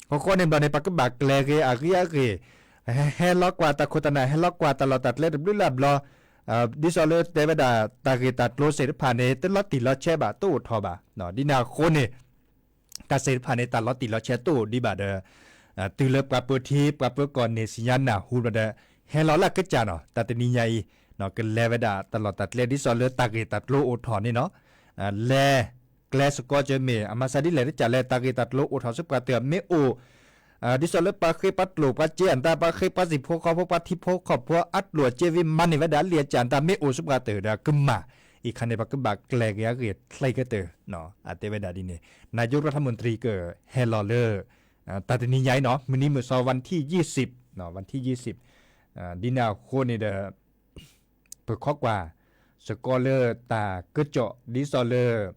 ဃီဃီန့ၣ်ဘျီန့ၣ် ပှၤကဘၣ်ကျဲၤဂ့ၤအဂ့ၤအဂ့ၤ, ဟဲလီၤကွၢ်တၢ်ခိၣ်တၢ်နၢ် ဟဲလီၤကွၢ်တၢ်လီၢ်တၢ်ကျဲတဘျုးလၢ်ဘျီ, ဒ်သိးလၢတဲဝဲဒၣ် တၢ်ဂ့ၢ်တၢ်ကျိၤသ့ၣ်တဖၣ်န့ၣ် တလီၤတံၢ်လီၤဆဲးဘၣ် တအိၣ်ထီၣ်ဘၣ်. ဒ်န့ၣ်အဃိန့ၣ် တၢ်သ့ၣ်တဖၣ်န့ၣ် တၢ်လီၤတံၢ်လီၤဆဲးတအိၣ်ဒံးဘၣ်ဒီး တုၤလၢပှၤပၢထံပှၤပၢကီၢ်န့ၣ် သ့ၣ်ညါနၢ်ဟူဘျီဒီး ဟဲလီၤလၢအကစၢ်နီၤ တၢ်တနံၤညါအံၤ ကလဲၤဝဲဒၣ်တၢ်လီၢ်တၢ်ကျဲ ဒ်သိးလၢတၢ်ဂ့ၢ်တၢ်ကျိၤအိၣ်ထီၣ်န့ၣ်နီၤ, လဲၤကျဲစ့ၢ်ကီးကမ့ၢ် အမၤစၢ်ဒ်လဲၣ်တကၢ်လဲၣ် တၢ်ဂ့ၢ်တၢ်ကျိၤအိၣ်ထီၣ်ဆူပှၤတၢၢ်မ့ၢ်အိၣ် ဒ်သိးလၢပှၤဃ့ပှၤကျိၣ်ပှၤစ့အတၢ် ပှၤဃ့ပှၤစံၣ်ဖိဃီဖိ ပှၤထံဖိကီၢ်ဖိအကျိၣ်အစ့ဝံၤ မၤန့ၢ်ဝဲဒၣ်လံာ်အကၠးတၢ် မ့ၢ်အိၣ်ဆူပှၤတၢၢ်ဒီးကမၣ်, အံၤခါန့ၣ် ပကဘၣ်ကျဲၤဂ့ၤအဂ့ၤချ့ကတၢၢ် အတဲဝဲဒၣ်ဒ်န့ၣ် နာယိကရၢ်ထမူၣ်တရံးကဟဲလီၤလၢ တၢ်တနံၤညါအံၤနီၤ မုၢ်နံၤမုၢ်စီၤ ဝၣ်ထံၣ်ယံးစံး, ဝၣ်ထံၣ်ယံးစံး, ဒ်န့ၣ်အဃိန့ၣ်ဒီး ပခီကွၢ်စ့ၢ်ကီးလၢတၢ်ကစီၣ်ဒ်သိးလၢ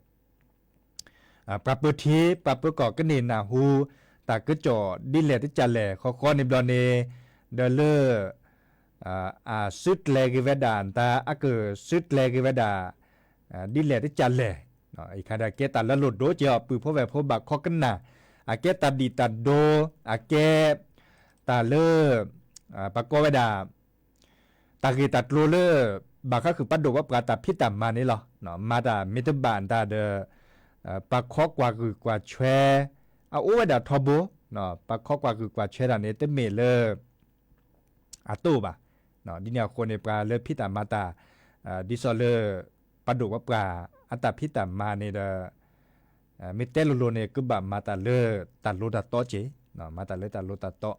ပှၤပၢထံပှၤပၢကီၢ်ကန့ၢ်နၢ်ဟူ တၢ်ကစီၣ်ဒ်လဲၣ်တကၢ်လဲၣ် ဃီဃီန့ၣ်ဘျီန့ၣ် ဒီးလၢ အစုကျဲၤဂ့ၤဝဲဒၣ်တၢ် အကစုကျဲၤဂ့ၤဝဲဒၣ် ဒ်လဲၣ်တကၢ်လဲၣ်, အံၤခါဒီးကဲတၢ်လၢလိၣ်ဒိၣ်က့ၤအီၤ ပုၢ်ဖိဝဲၢ်ဖိဘၣ်ခီကနၣ်, အကဲတၢ်ဒံၣ်တၢ်ဒိ အကဲ တၢ်လၢ ပှၤကိးဝဲဒၣ် တၢ်ဂ့ၢ်တၢ်ကျိၤလၢ ဘၣ်ဃးဃုာ်ပှၤဒိၣ်ပှၤပှၢ်တၢ်ဖံးတၢ်မၤန့ၣ်လီၤ. မၤတၢ်မ့ၢ်တဘၣ်တၢ်ဒီး ပှၤခီကွၢ်ဂုာ်ကွၢ်ဆွဲ အအိၣ်ဝဲဒၣ်ထီဘိ, ပှၤခီကွၢ်ဂုာ်ကွၢ်ဆွဲတၢ်န့ၣ် တမ့ၢ်လၢ အတအိၣ်ဘၣ်. ဒ်န့ၣ်အဃိန့ၣ် ပှၤလၢဖံးတၢ်မၤတၢ် ဒ်သိးလၢ ပှၤဒိၣ်ပှၤပှၢ်အတၢ်ဖံးတၢ်မၤန့ၣ်ဒီး မ့ၢ်တဲလိၤလိၤန့ၣ် ကဘၣ်မၤတၢ်လၢတၢ်လိၤတၢ်တီက့ၤ, မၤတၢ်လၢတၢ်လိၤတၢ်တီ,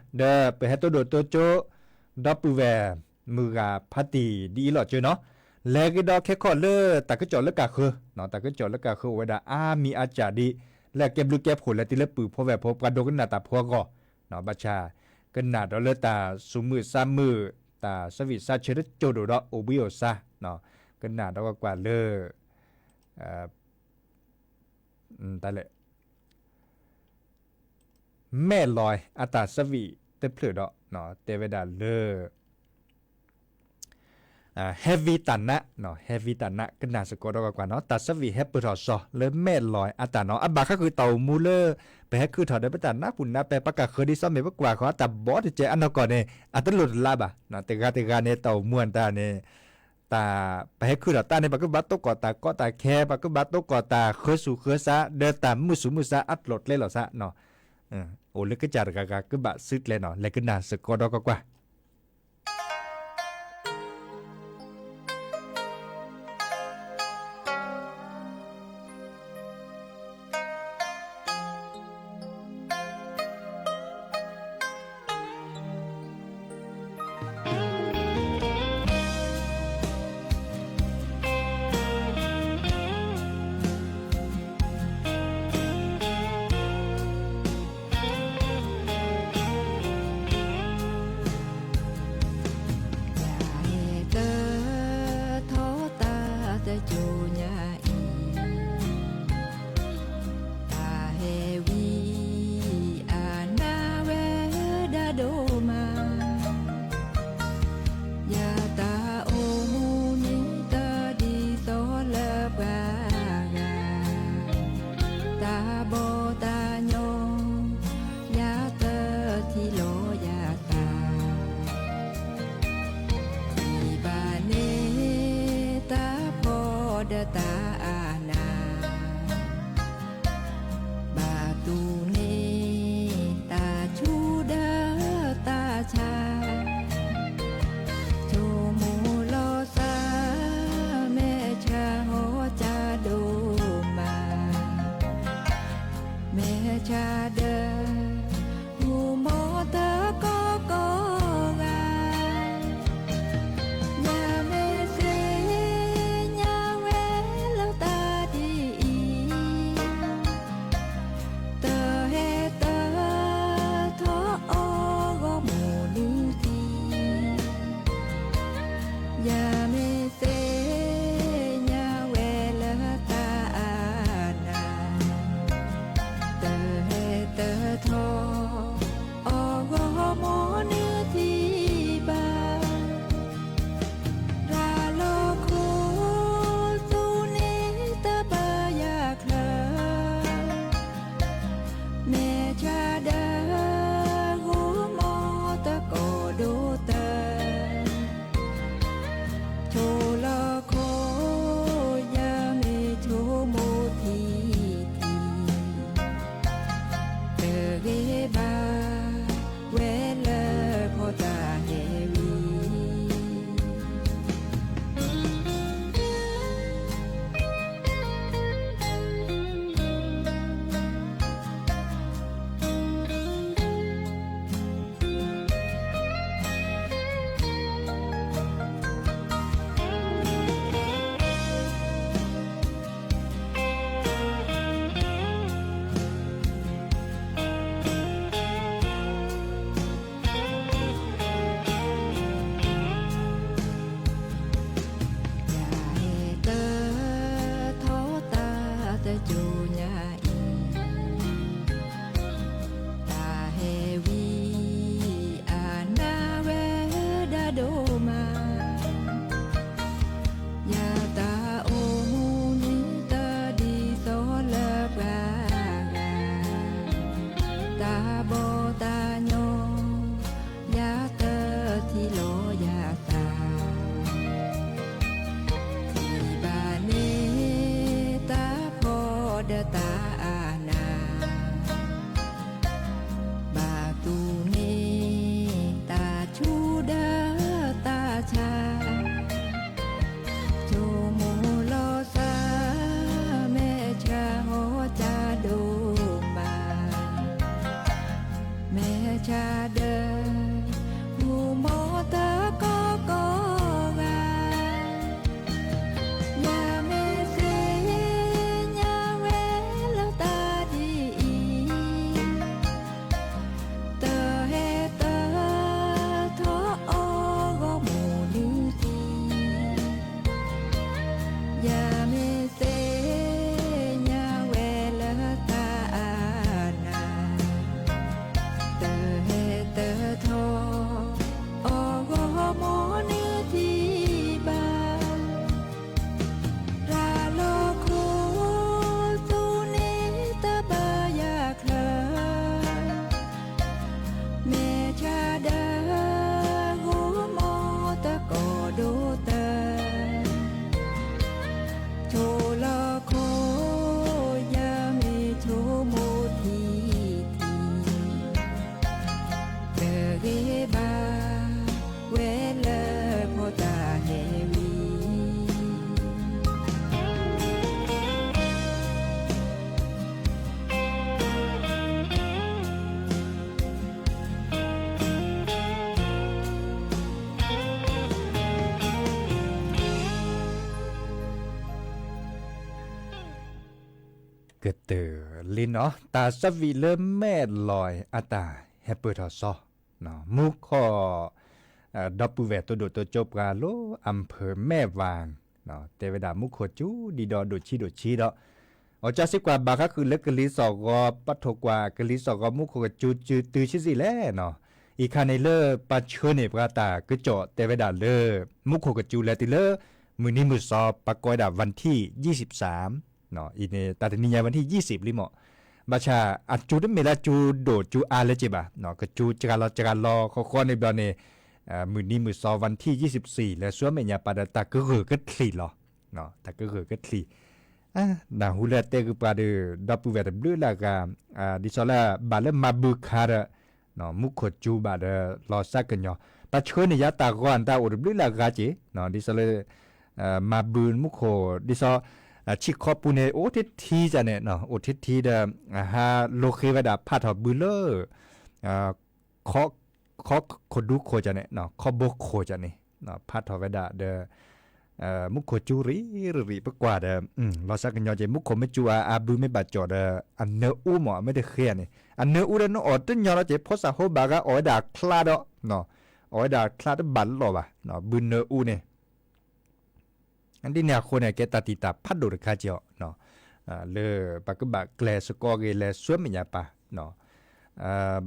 ဒီးပဟဲတိၢ်ဒိၣ်တိၢ်ကၠိ ဒီပုၢ်ဝဲၢ်မုၢ်ဂၤဖးတံၢ်ဒ်အံၤလီၤကၠိနီၤ, လဲၤဂ့ၤဒီးခဲခီၣ်လၢတၢ်ကစီၣ်လၢကၢ်ဃၢၤ, တၢ်ကစီၣ်လၢကၢ်ဃၢၤအိၣ်ဝဲဒၣ်အါမံၤအါစှၤဒ် လၢအကဲဘျုးကဲဖှိၣ်လဲၤတုၤလၢပုၢ်ဖိဝဲၢ်ဖိ ပှၤဒိကနၣ်တၢ်ဖိအဂီၢ်, ဘၣ်ဆၣ် ကနၣ်ဒီးလၢတၢ်သူၣ်မုာ်သးမုာ် တၢ်ဆၢဝံၣ်ဆၢဆၢတကၠိၢ်ဒိၣ်ဒီးအိၣ်ဘှံးအိၣ်သါ, ကနၣ်ဒီးကွၢ်ကွၢ်လၢ တၢ်လဲၣ် မဲၢ်လီၤအတၢ်ဆၢဝံၣ်တဖျၢၣ်ဒီး တဲဝဲဒၣ်လၢ ဟဲဝံတၢ်နါ, ဟဲဝံတၢ်နါ ကနၣ်စ့ၢ်ကီးဒီးကွၢ်ကွၢ်နီၤ, တၢ်ဆၢဝံၣ်ဟဲပၢၢ်ထီၣ်စီၤလၢမဲၢ်လီၤအတၢ်နီၤ, အဘၣ်ဃးဃုာ်တၢ်အိၣ်မူလၢ ပဟဲခုၣ်ထီၣ်ဒီးပတၢ်နါပူၤနါပဲ ပကၢ်ဃၢၤဒ်သိးမ့ၢ်ပကွၢ်ဃီ အတၢ်ဘီတကဲအနီၢ်ကီၢ်န့ၣ် အတလိၣ်တလါဘၣ်, တဂၤတဂၤန့ၣ် တၢ်အိၣ်မူအတၢ်န့ၣ် တၢ် ပဟဲခုၣ်ထီၣ်တၢ်န့ၣ် ပကဘၣ်တိၢ်ကီၢ်တၢ်ကီတၢ်ခဲ ပကဘၣ်တိၢ်ကီၢ်တၢ်ဃၢဆူၣ်ဃၢဆါ ဒီးတၢ်မုာ်ဆူၣ်မုာ်ဆါအကျိၤကျဲလီၤသး, အိၣ်လၢကစၢ်တဂၤဂၤကဘၣ်စုကျဲနီၤ, လဲၤကနၣ်စ့ၢ်ကီးဒီးကွၢ်ကွၢ်. ကတၢၢ်လံနီၤ တၢ်ဆၢဝံၤလၢမဲၢ်လီၤအတၢ်ဟဲပၢၢ်ထီၣ်စီ မူခိၣ် ဒီပုၢ်ဝဲၢ်သိဒိၣ်သိကၠိပှၤလၢ အၣ်ဖၢၣ်မဲၢ်ဝၣ် တဲဝဲဒၣ်မူခိၣ်ကၠူဒံးဒီးဒိၣ်ဆံးဒိၣ်ဆံးဒီး အီၣ်ကၠၢစ့ကွၢ်ဘၣ်ဃးဃုာ်လၢကလံၤစီၣ်ဂီၤ ပထိၣ်ကွၢ်ကလံၤစီၣ်ဂီၤမူခိၣ်ကၠူ ကၠူတုၤဆံးဆံးလဲၣ်နီၤ အံၤခါန့ၣ်လၢပှၤဆှၢန့ၢ်ပှၤတၢ်ကစီၣ်တဲဝဲဒၣ်လၢ မူခိၣ်ကၠူလဲၤတုၤလၢ မုၢ်နံၤမုၢ်စီၤ ပှၤကိးဝဲဒၣ် วันที่ยี่สิบสาม အံၤန့ၣ် တၢ်တနံၤညါ วันที่ยี่สิบ လံမး ဘၣ်ဆၣ် အကၠူတမ့ၢ်လၢကၠူဒိၣ်ကၠူအါလၢၤဘၣ် ကၠူစှၤလီၤစှၤလီၤဃီဃီန့ၣ်ဘျီန့ၣ် မုၢ်နံၤမုၢ်စီၤ วันที่ยี่สิบสี่ လဲၤဆူမဲာ်ညါပာ်ဒီးတၢ်ကဂၢၢ်ကချံၣ်လီၤ တၢ်ကဂၢၢ်ကချံၣ် နၢ်ဟူလၢတဲဂုာ်ပှၤဒီး ဒီပုၢ်ဝဲၢ်တဘျုးလၢ်ဂၤ ဒ်သိးလၢဘၣ်လၢမၤဘုခါဒီး မူခိၣ်ကၠူဘၣ်ဒီးလီၤစၢ်ကညီၤ ပှၤဆှၢန့ၢ်ယၤတၢ်ဂီၤတၢ်အိၣ်တဘျုးလၢ်ဂၤက့ၤ ဒ်သိးလၢ မၤဘုမူခိၣ် ဒ်သိး ဆံၣ်ခီပူၤန့ၣ် အိၣ်ထံထံကန့ၣ် အိၣ်ထံထံဒီး ဟးလိဃ့ဝဲဒၣ်ဖးထီၣ်ဘုလၢ ခီခိၣ်ဒူခိၣ်ကန့ၣ် ခီဘိခိၣ်ကန့ၣ် ဖးထီၣ်ဝဲဒၣ်ဒီး မူခိၣ်ကၠူရံၣ်ရံၣ်ပကွၢ်ဒီး လီၤစၢ်ကညီၤက့ၤ မူခိၣ်မ့ၢ်ကၠူအါအါ ဘုမ့ၢ်ဘၣ်ကၠီၣ်ဒီး အနၢအူမး အမ့ၢ်တဃ့ဧါန့ၣ် အနၢအူဒီးနအီၣ်တညီလီၤက့ၤ ဖိစၢ်ဖိဘၣ်ဂၤအီၣ်ဝဲဒၣ်ချါဒီး အီၣ်ဝဲဒၣ်ချါတဘၣ်လီၢ်ဘၣ် ဘုနၢအူန့ၣ် ဒ်န့ၣ်အဃိန့ၣ် ကဲတၢ်တံာ်တာ်ဖးဒိၣ်တခါက့ၤအီၤ လၢပကဘၣ်ကျဲၤစ့ၢ်ကီးဂ့ၤ လဲၤဆူမဲာ်ညါပာ်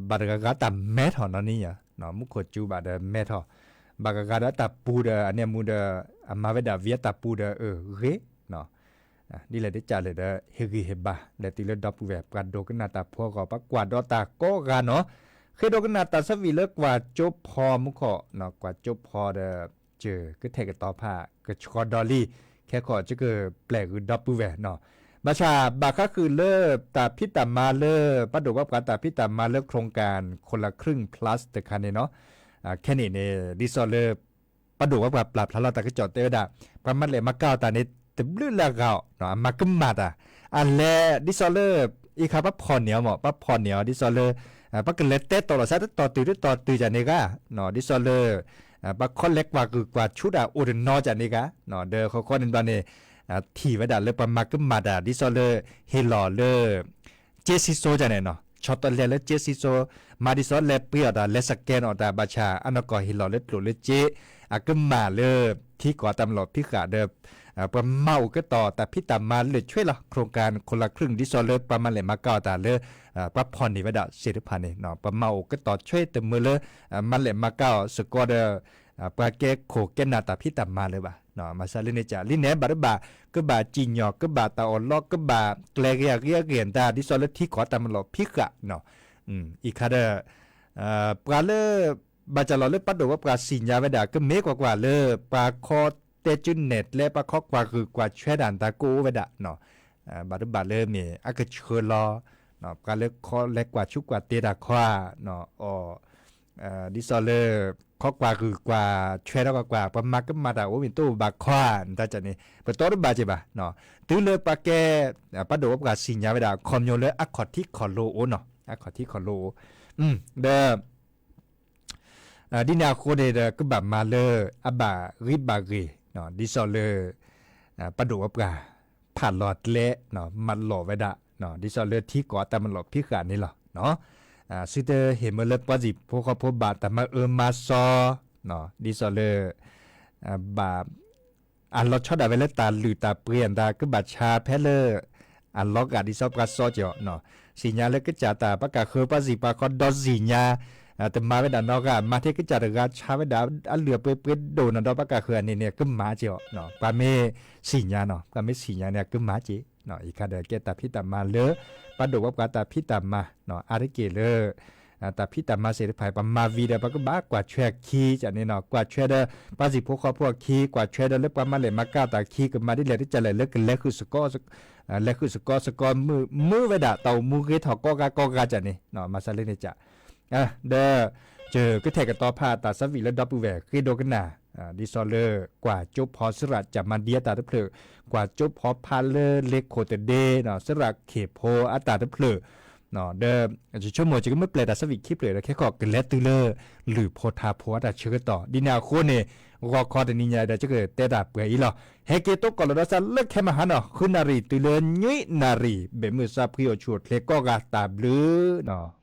ဘၣ်တဂၤဂၤတၢ်မဲထီၣ်နီၢ်နံၤယၤ မူခိၣ်ကၠူဘၣ်ဒီးမဲထီၣ် ဘၣ်ဂၤဂၤဒီးတၢ်ပူၤဒီး အန့ၣ်အမူဒီး အမၤဝဲဒၣ်ဝံၤအတၢ်ပူၤဒီး အၢ ဂ့ၤ ဒ်လဲၣ်ဒ်ကးလဲၣ်ဒီး ဟ့ၣ်ဂံၢ်ဟ့ၣ်ဘါ လဲၤတုၤလၢဒီပုၢ်ဝဲၢ် ပှၤဒိကနၣ်တၢ်ဖိအဂီၢ် ပှၤကွၢ်ဒီးတၢ်ကိးဂၤနီၤ ဃ့ဒိကနၣ်တၢ်ဆၢဝံၤလၢကွၢ်ကၠိဖီမူခိၣ် ကွၢ်ကၠိဖီဒီး ကၢၤကထဲၣ်ကတီၤဖး ကဆှီဒီလံ ခဲခီကကပျဲၢ်ဂုၤဒီပုၢ်ဝဲၢ်နီၤ ဘၣ်ဆၣ်ဘၣ်ဃးဃုာ်လၢ တၢ်ဖံးတၢ်မၤလၢ ပှၤဒိၣ်ပှၤပှၢ်တၢ်ဖံးတၢ်မၤလၢ โครงการคนละครึ่ง plus တခါန့ၣ်နီၤ ခဲန့ၣ်န့ၣ် ဒ်သိးလၢ ပှၤဒိၣ်ပှၤပှၢ်ပျၢ်ဖျါလီၤတၢ်ကစီၣ်တဲဝဲဒၣ် ပှၤမၤလဲၢ်မၤကၤအီၤတၢ်န့ၣ် တဘျုးလၢအဂၤအီၤ အမၤကမၣ်တၢ် အလဲၤဒ်သိးလၢ အံၤခါပှၤဖီၣ်န့ၢ်အီၤမး ပှၤဖီၣ်န့ၢ်အီၤဒ်သိးလၢ ပှၤကလဲၤတဲတီၢ်လိာ်သးတတီၤတုၤတတီၤတုၤကန့ၣ်ဂၤ ဒ်သိးလၢ ပှၤခီလဲၤကွၢ်ဂုာ်ကွၢ်ဆူၣ်တၢ်အိၣ်တနီၤကန့ၣ်ဂၤ ဒီးဃီဃီန့ၣ်ဘျီန့ၣ် ထံၣ်ဝဲဒၣ်လၢပှၤမၤကမၣ်တၢ် ဒ်သိးလၢ ဟ့ၣ်လီၤလၢ က့စံစိကန့ၣ်နီၤ ဆီတလဲလၢက့စံစိ မၤဒ်သိးလဲၤပှ့ၤအီၣ်တၢ် လဲၤ scan အီၣ်တၢ် ဘၣ်ဆၣ် အနီၢ်ကီၢ်ဟ့ၣ်လီၤလၢကျိၣ်လၢစ့ အကမၣ်လၢ ထံကီၢ်တၢ်မၤလီၢ်ဖံးဃာ်ဒီး ပှၤမၤအိၣ်ကတီၢ်တၢ်ဖံးတၢ်မၤလၢာ်ဆွဲလီၤ โครงการคนละครึ่ง ဒ်သိးလၢပှၤမၤလဲၢ်မၤကၤအီၤတၢ်လၢ ပှၤဖီၣ်န့ၢ်ဝဲဒၣ်စ့တဖၣ်န့ၣ် ပှၤမၤအိၣ်ကတီၢ်ဆွဲတမုာ်လၢ မၤလဲၢ်မၤကၤအီၤစ့ၢ်ကီးဒီး ပှၤကဲခိၣ်ကဲနၢ်တၢ်ဖံးတၢ်မၤလၢၤဘၣ် မၤစၢ်လၢန့ၣ်ကး လံန့ၣ် ဘၣ်တဘၣ် ကဘၣ်စံၣ်ညီၣ် ကဘၣ်တၢ်အီၣ်လီ ကဘၣ်ကျဲၤဂ့ၤအဂ့ၤအဂ့ၤတၢ် ဒ်သိးလၢထံကီၢ်တၢ်မၤလီၢ်ဖံးဃာ် အံၤခါဒီး ပှၤလၢ ဘၣ်စၢ်လီၤလၢပှၤဒိၣ်ပှၤပှၢ်စံၣ်ညါဝဲဒၣ် ကမ့ၢ်ကွၢ်ကွၢ်လၢ ပှၤခီတဲကၠုနဲၣ်ကျဲ ပှၤခီကွၢ်ဂုာ်ကွၢ်ဆွဲတၢ်တၢ်ကအိၣ်ဝဲဒၣ် ဘၣ်တဘၣ်လၢမ့ၢ်အကဆှၢလီၤ ပှၤလၢခီလဲၤကွၢ်ဆူၣ်ကွၢ်တ့တၢ်ခီဧါ ဒ်သိးလၢ ခီကွၢ်ဂုာ်ကွၢ်ဆွဲထီၣ်ကွၢ်ကွၢ် ပှၤမၤကမၣ်တၢ်အိၣ်မ့ၢ်တအိၣ်ဘၣ်ခီဧါ တၢ်န့ၣ် ပတီတဘၣ်က့ၤဘၣ် တုၤလၢပှၤကဲ ပှၤဒိၣ်ပှၤပှၢ်စံၣ်ညါဝဲဒၣ် ခီပညီလၢအခီၣ်ထံးခီၣ်လိၤအိၣ်နီၤ အခီၣ်ထံးခီၣ်လိၤအိၣ် ဒီး ဒ်န့ၣ်အဃိန့ၣ်ဒီး ကဘၣ်မၤလၢ အဘၣ်ဂံၢ်ဘၣ်ဂ့ၤ ဒ်သိးလၢ ပှၤဒိၣ်ပှၤပှၢ် ဖးလီၤကျဲ မၤလီၤဝဲဒၣ် ဒ်သိးလၢထံကီၢ်တၢ်မၤလီၢ်ဖံးဃာ်န့ၣ်လီၤ. စုတဟ့ၣ်မၢလၢပှၤစံၣ်ဖိဃီဖိဘၣ်တၢ်မၤအၢမၤစီ ဒ်သိးလၢ ဘၣ် အလီၤဆီဒၣ်ဝဲလၢတၢ်လုၢ်တၢ်ပှ့ၤအတၢ်ကဘၣ်ဆါဖဲလၢ အလီၤဂာ်ဒ်သိးပှၤစီက့ၤအီၤ စံၣ်ညါလၢကစၢ်တၢ်ပှၤကၢ်ဃၢၤပှၤစံၣ်ပှၤဃီဒီစံၣ်ညါ တမၤဝဲဒၣ်နီတဂၤ မၤထဲကစၢ်တဂၤဆါဝဲဒၣ်အလုၢ်အပှ့ၤပှ့ၤဒိၣ်နီၢ်ဒီးပှၤကၢ်ဃၢၤအန့ၣ်န့ၣ် ကမၤက့ၤအီၤ ပှၤမ့ၢ်စံၣ်ညါနီၤ ပှၤမ့ၢ်စံၣ်ညါန့ၣ် ကမၤက့ၤ အံၤခါဒီးကဲတၢ်ဖံးတၢ်မၤလၢ ပှၤဒိၣ်ပှၤပှၢ်တၢ်ဖံးတၢ်မၤ အါတက့ၢ်လၢ တၢ်ဖံးတၢ်မၤသ့ၣ်တဖၣ် ပမၤဝံၤဒီး ပကဘၣ်ကွၢ်ဆွဲအခံန့ၣ်နီၤ ကွၢ်ဆွဲဒီး ပှၤစံၣ်ဖိဃီဖိအခံ ကွၢ်ဆွဲဒီးလၢပှၤမၤလဲၢ်မၤကၤတၢ်အခံ ကမၤဒ်လဲၣ်တကးလဲၣ်လၢကလဲၤဃုာ်စ့ၢ်ကီး လဲၤဃုာ်စ့ၢ်ကီးစ့ၢ်ကီး မုာ်ဝဲဒၣ်တၢ်အိၣ်မူဂ့ၤထီၣ်ကိးဂၤကိးဂၤကန့ၣ် မၤစၢ်လၢန့ၣ်က ဒီး ကၢၤကထဲၣ်ကတီၤဖးတၢ်ဆၢဝံၤလၢဒီပုၢ်ဝဲၢ်ဃ့ဒိကနၣ် ဒ်သိးလၢ ကွၢ်ကၠိဖီစရၣ်ကၠၣ်မၤဒံအတၢ်တဖျၢၣ် ကွၢ်ကၠိဖီဖးလၢလ့ခိၣ်တဒ့ စရၣ်ခ့ၣ်ဖိအတၢ်တဖျၢၣ် ဒီးယဆိကမိၣ် ယကမ့ၢ်ပျဲတၢ်ဆၢဝံၤခံဖျၢၣ်ဒီး ခဲခီၣ်ကလဲၤတုၤလၢ လုၢ်ဖိထါဖိအတၢ်ဆၢကတီၢ် ဒ်န့ၣ်အဃိန့ၣ် ဂီၤခီတနံၤညါဒီး ယကတဲတၢ်ပှဲၤအံၤလီၤ. ဟဲက့ၤတိကိးလီၤဒီးစးလၢခဲမဟါနီၤ ဃုနၣ်ရံၣ်တုၤလၢနွံနၣ်ရံၣ် ဘဲးမုၢ်စးဖှံအိၣ်ဆူၣ်အိၣ်ချ့ကိးဂၤ တၢ်ဘျုးနီၤ.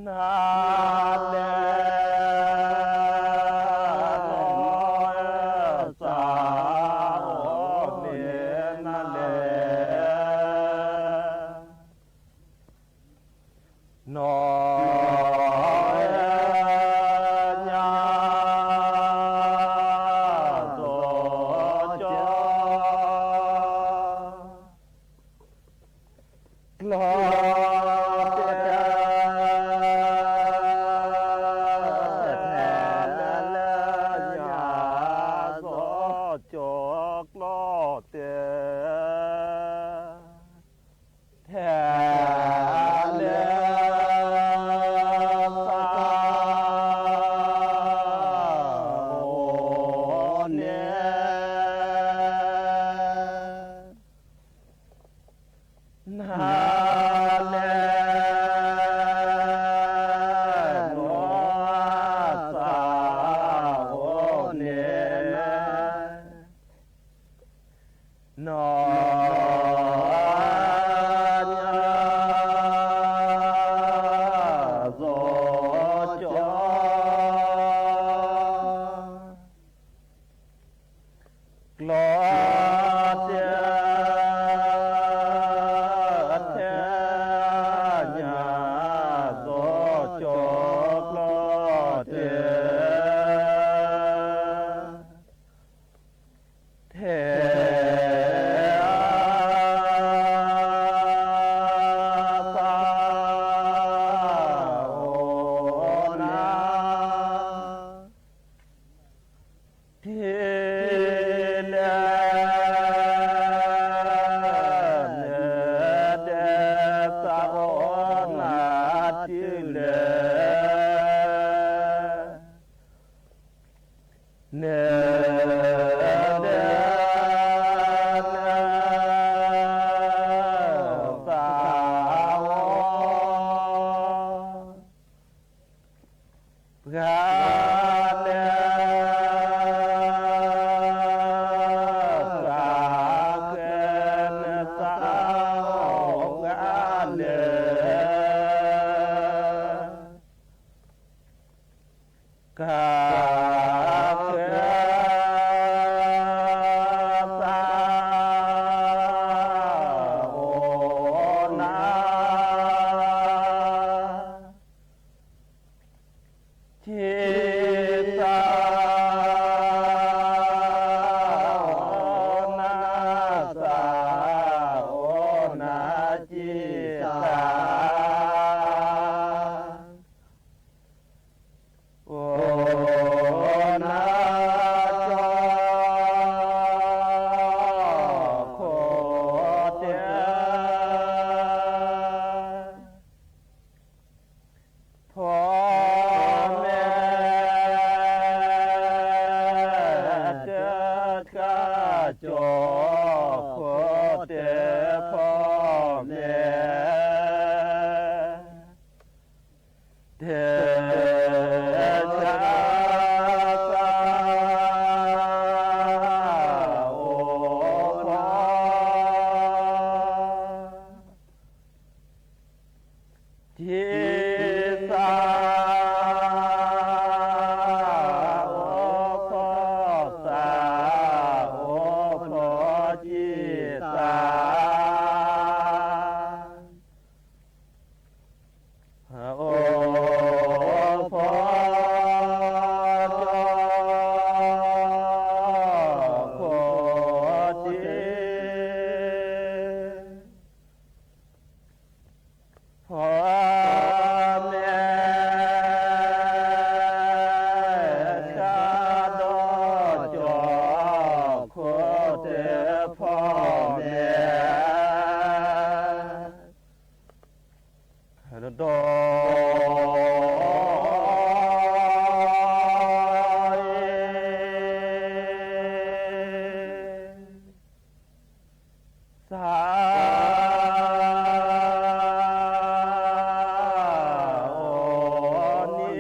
တၢ်လဲၤနီၢ်သးအိၣ်န့ၣ်နၤလဲၣ် နီၢ်ညါစီၤကၠီ ကျီတဲာ် တဲာ်လၢညါစီၤကၠီ ကျီတဲာ် တဲာ်လၢသးအိၣ်န့ၣ် နၤလဲၣ် နီၢ်သးအိၣ်န့ၣ် နီၢ်ညါစီၤကၠီ ကျီတဲာ် တဲာ်ညါစီၤကၠီ ကျီတဲာ် တဲာ် သးအိၣ်နၤ တုၤလဲၣ် နတဲသးအိၣ်နၤ တုၤလဲၣ် နတဲ သးအိၣ် ပှၤလဲၤ သးဃဲ နသးအိၣ်ပှၤလဲၤ ကဃဲ သးအိၣ်နၤ ထံသး အိၣ်နၤ သးအိၣ်နၤ ထံသး အိၣ်နၤ ကၠီခိၣ်တဲာ် ဖီမ့ၢ် တခါ ကၠီခိၣ်တဲာ် ဖီမ့ၢ် တဲာ် သးအိၣ်ဖီ ထံသး အိၣ်ဖီ သးအိၣ်ဖီ ထံသး အိၣ်ဖီ ကၠီခိၣ်တဲာ် ဖီမ့ၢ် ကၠီဒီး ကၠီခိၣ်တဲာ် ဖီမ့ၢ် ဒီး သး အိၣ်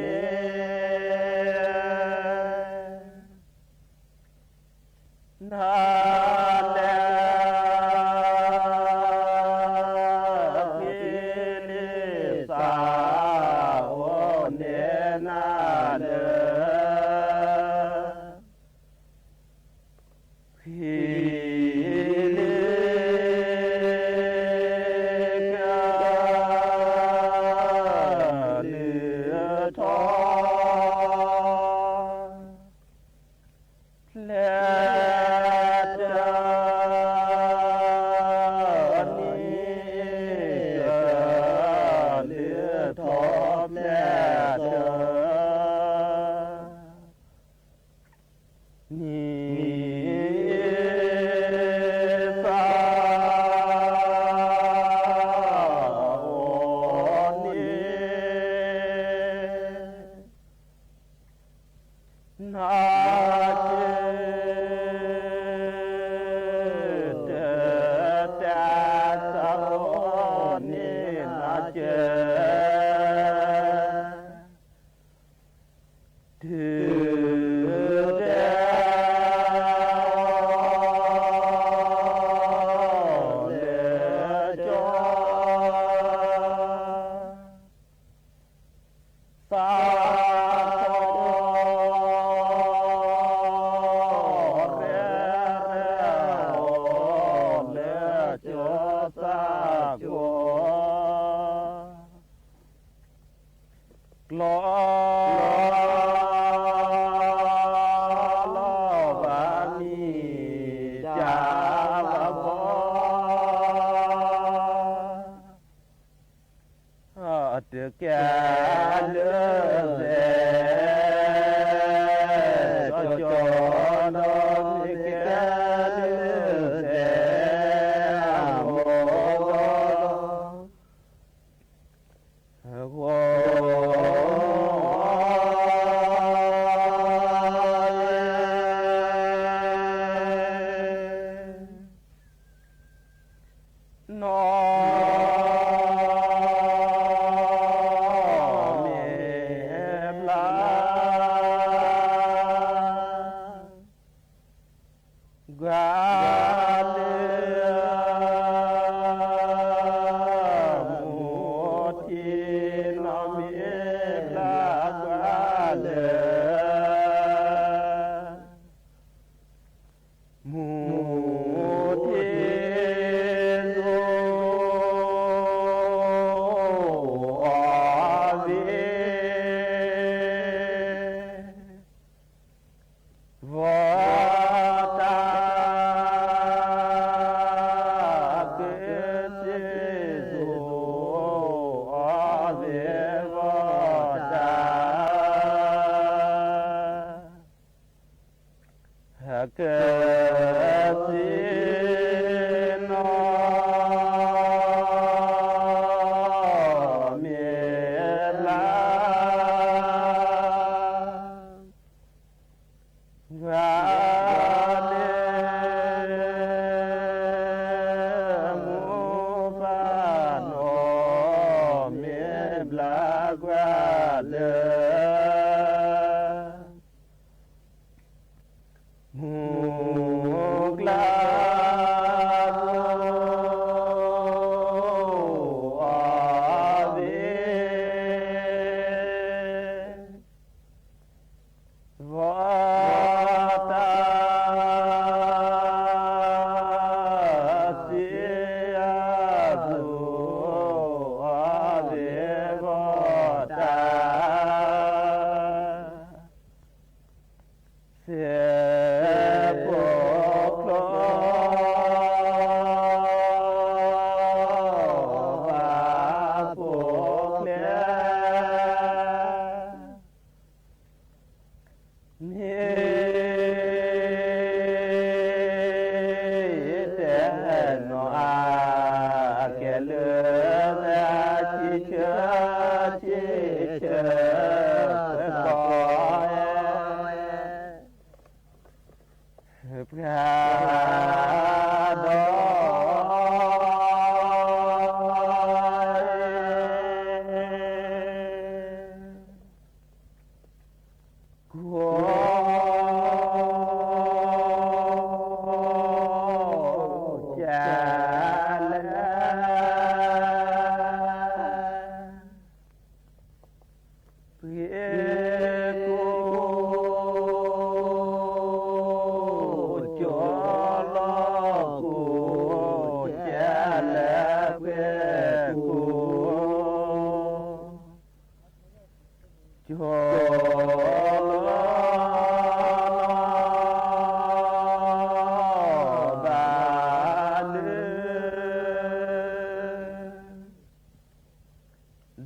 န့ၣ် နၤလဲၣ် ဖံလံးသး ကၢၢ် တုၤတဲအီၤလၢကၠီ သးကီ ရဲၣ်ရဲၣ်အီၤလၢကၠီသးကီ ကျီလီၤဘၣ်မံၤ ကၢ်ဘၣ်ဘီ တကဲလၢသဲ ကၠီကၠီနီၢ်မ့ၢ်ကဲလၢသဲ အမိၢ် ဂီၤ နီၢ်မ့ၢ်ဘျါ ကွၢ်လၢ မူထံနီၢ်မ့ၢ်ဘျါ ကွၢ်လၢ မူထံသိးအီၤသ့ ဘီတၢ် ကစ့သိး အီၤသ့ဘီတၢ် ကစ့နီၢ်မ့ၢ်ဘျါ ကွၢ်လၢ မူပၢ်နီၢ်မ့ၢ်ဘျါ ကွၢ်လၢ မူကျါ အီၤသ့ ဘီတၢ် စ့အသိး အီၤသ့ဘီတၢ် စဲးဖိချီ ဘၣ်ဖိချဲ မ့ၢ်တဲနီၢ်အကဲလၢ ထံဆၢထံဆၢ သကိး ပှၤဒီး ကိး ကလဲၣ် ပှ့ၤကိး ကၠီလီၤကိး ကလဲၣ် ပှ့ၤကိး ကၠီလီၤ ဘၣ်လၢ ဒီး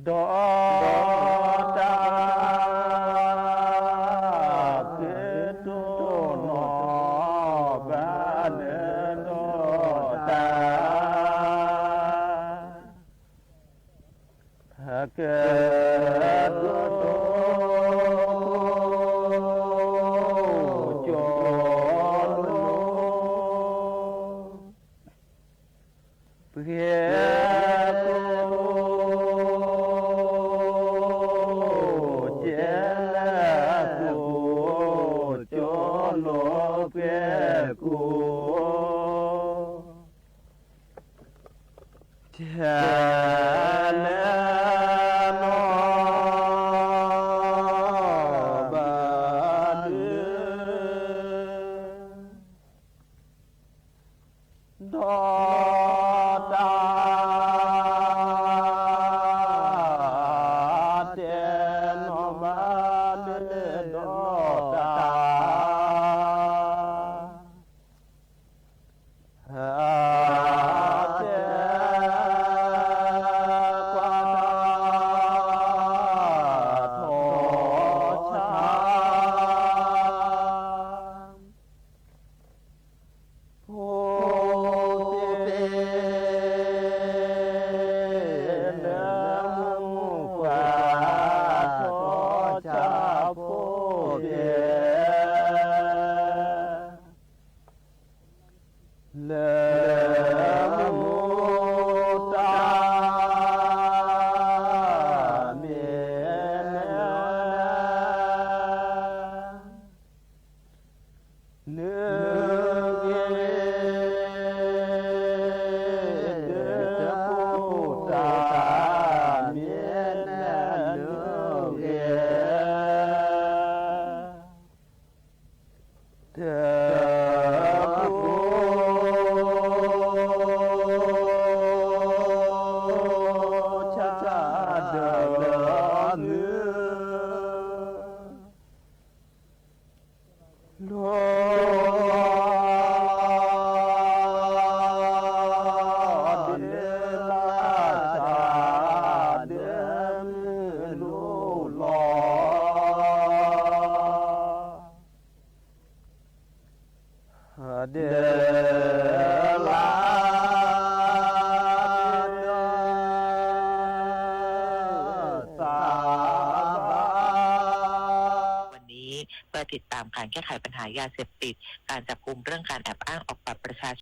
တၢ် ကတိၤနီၢ် ဘၣ်လၢဒီးတၢ် ကတိၤ ကၠီလီၤ ပှ့ၤကိး เพื่อติดตามการแก้ไขปัญหายาเสพติด การจับกุมเรื่องการแอบอ้างออกบัตรประชาชน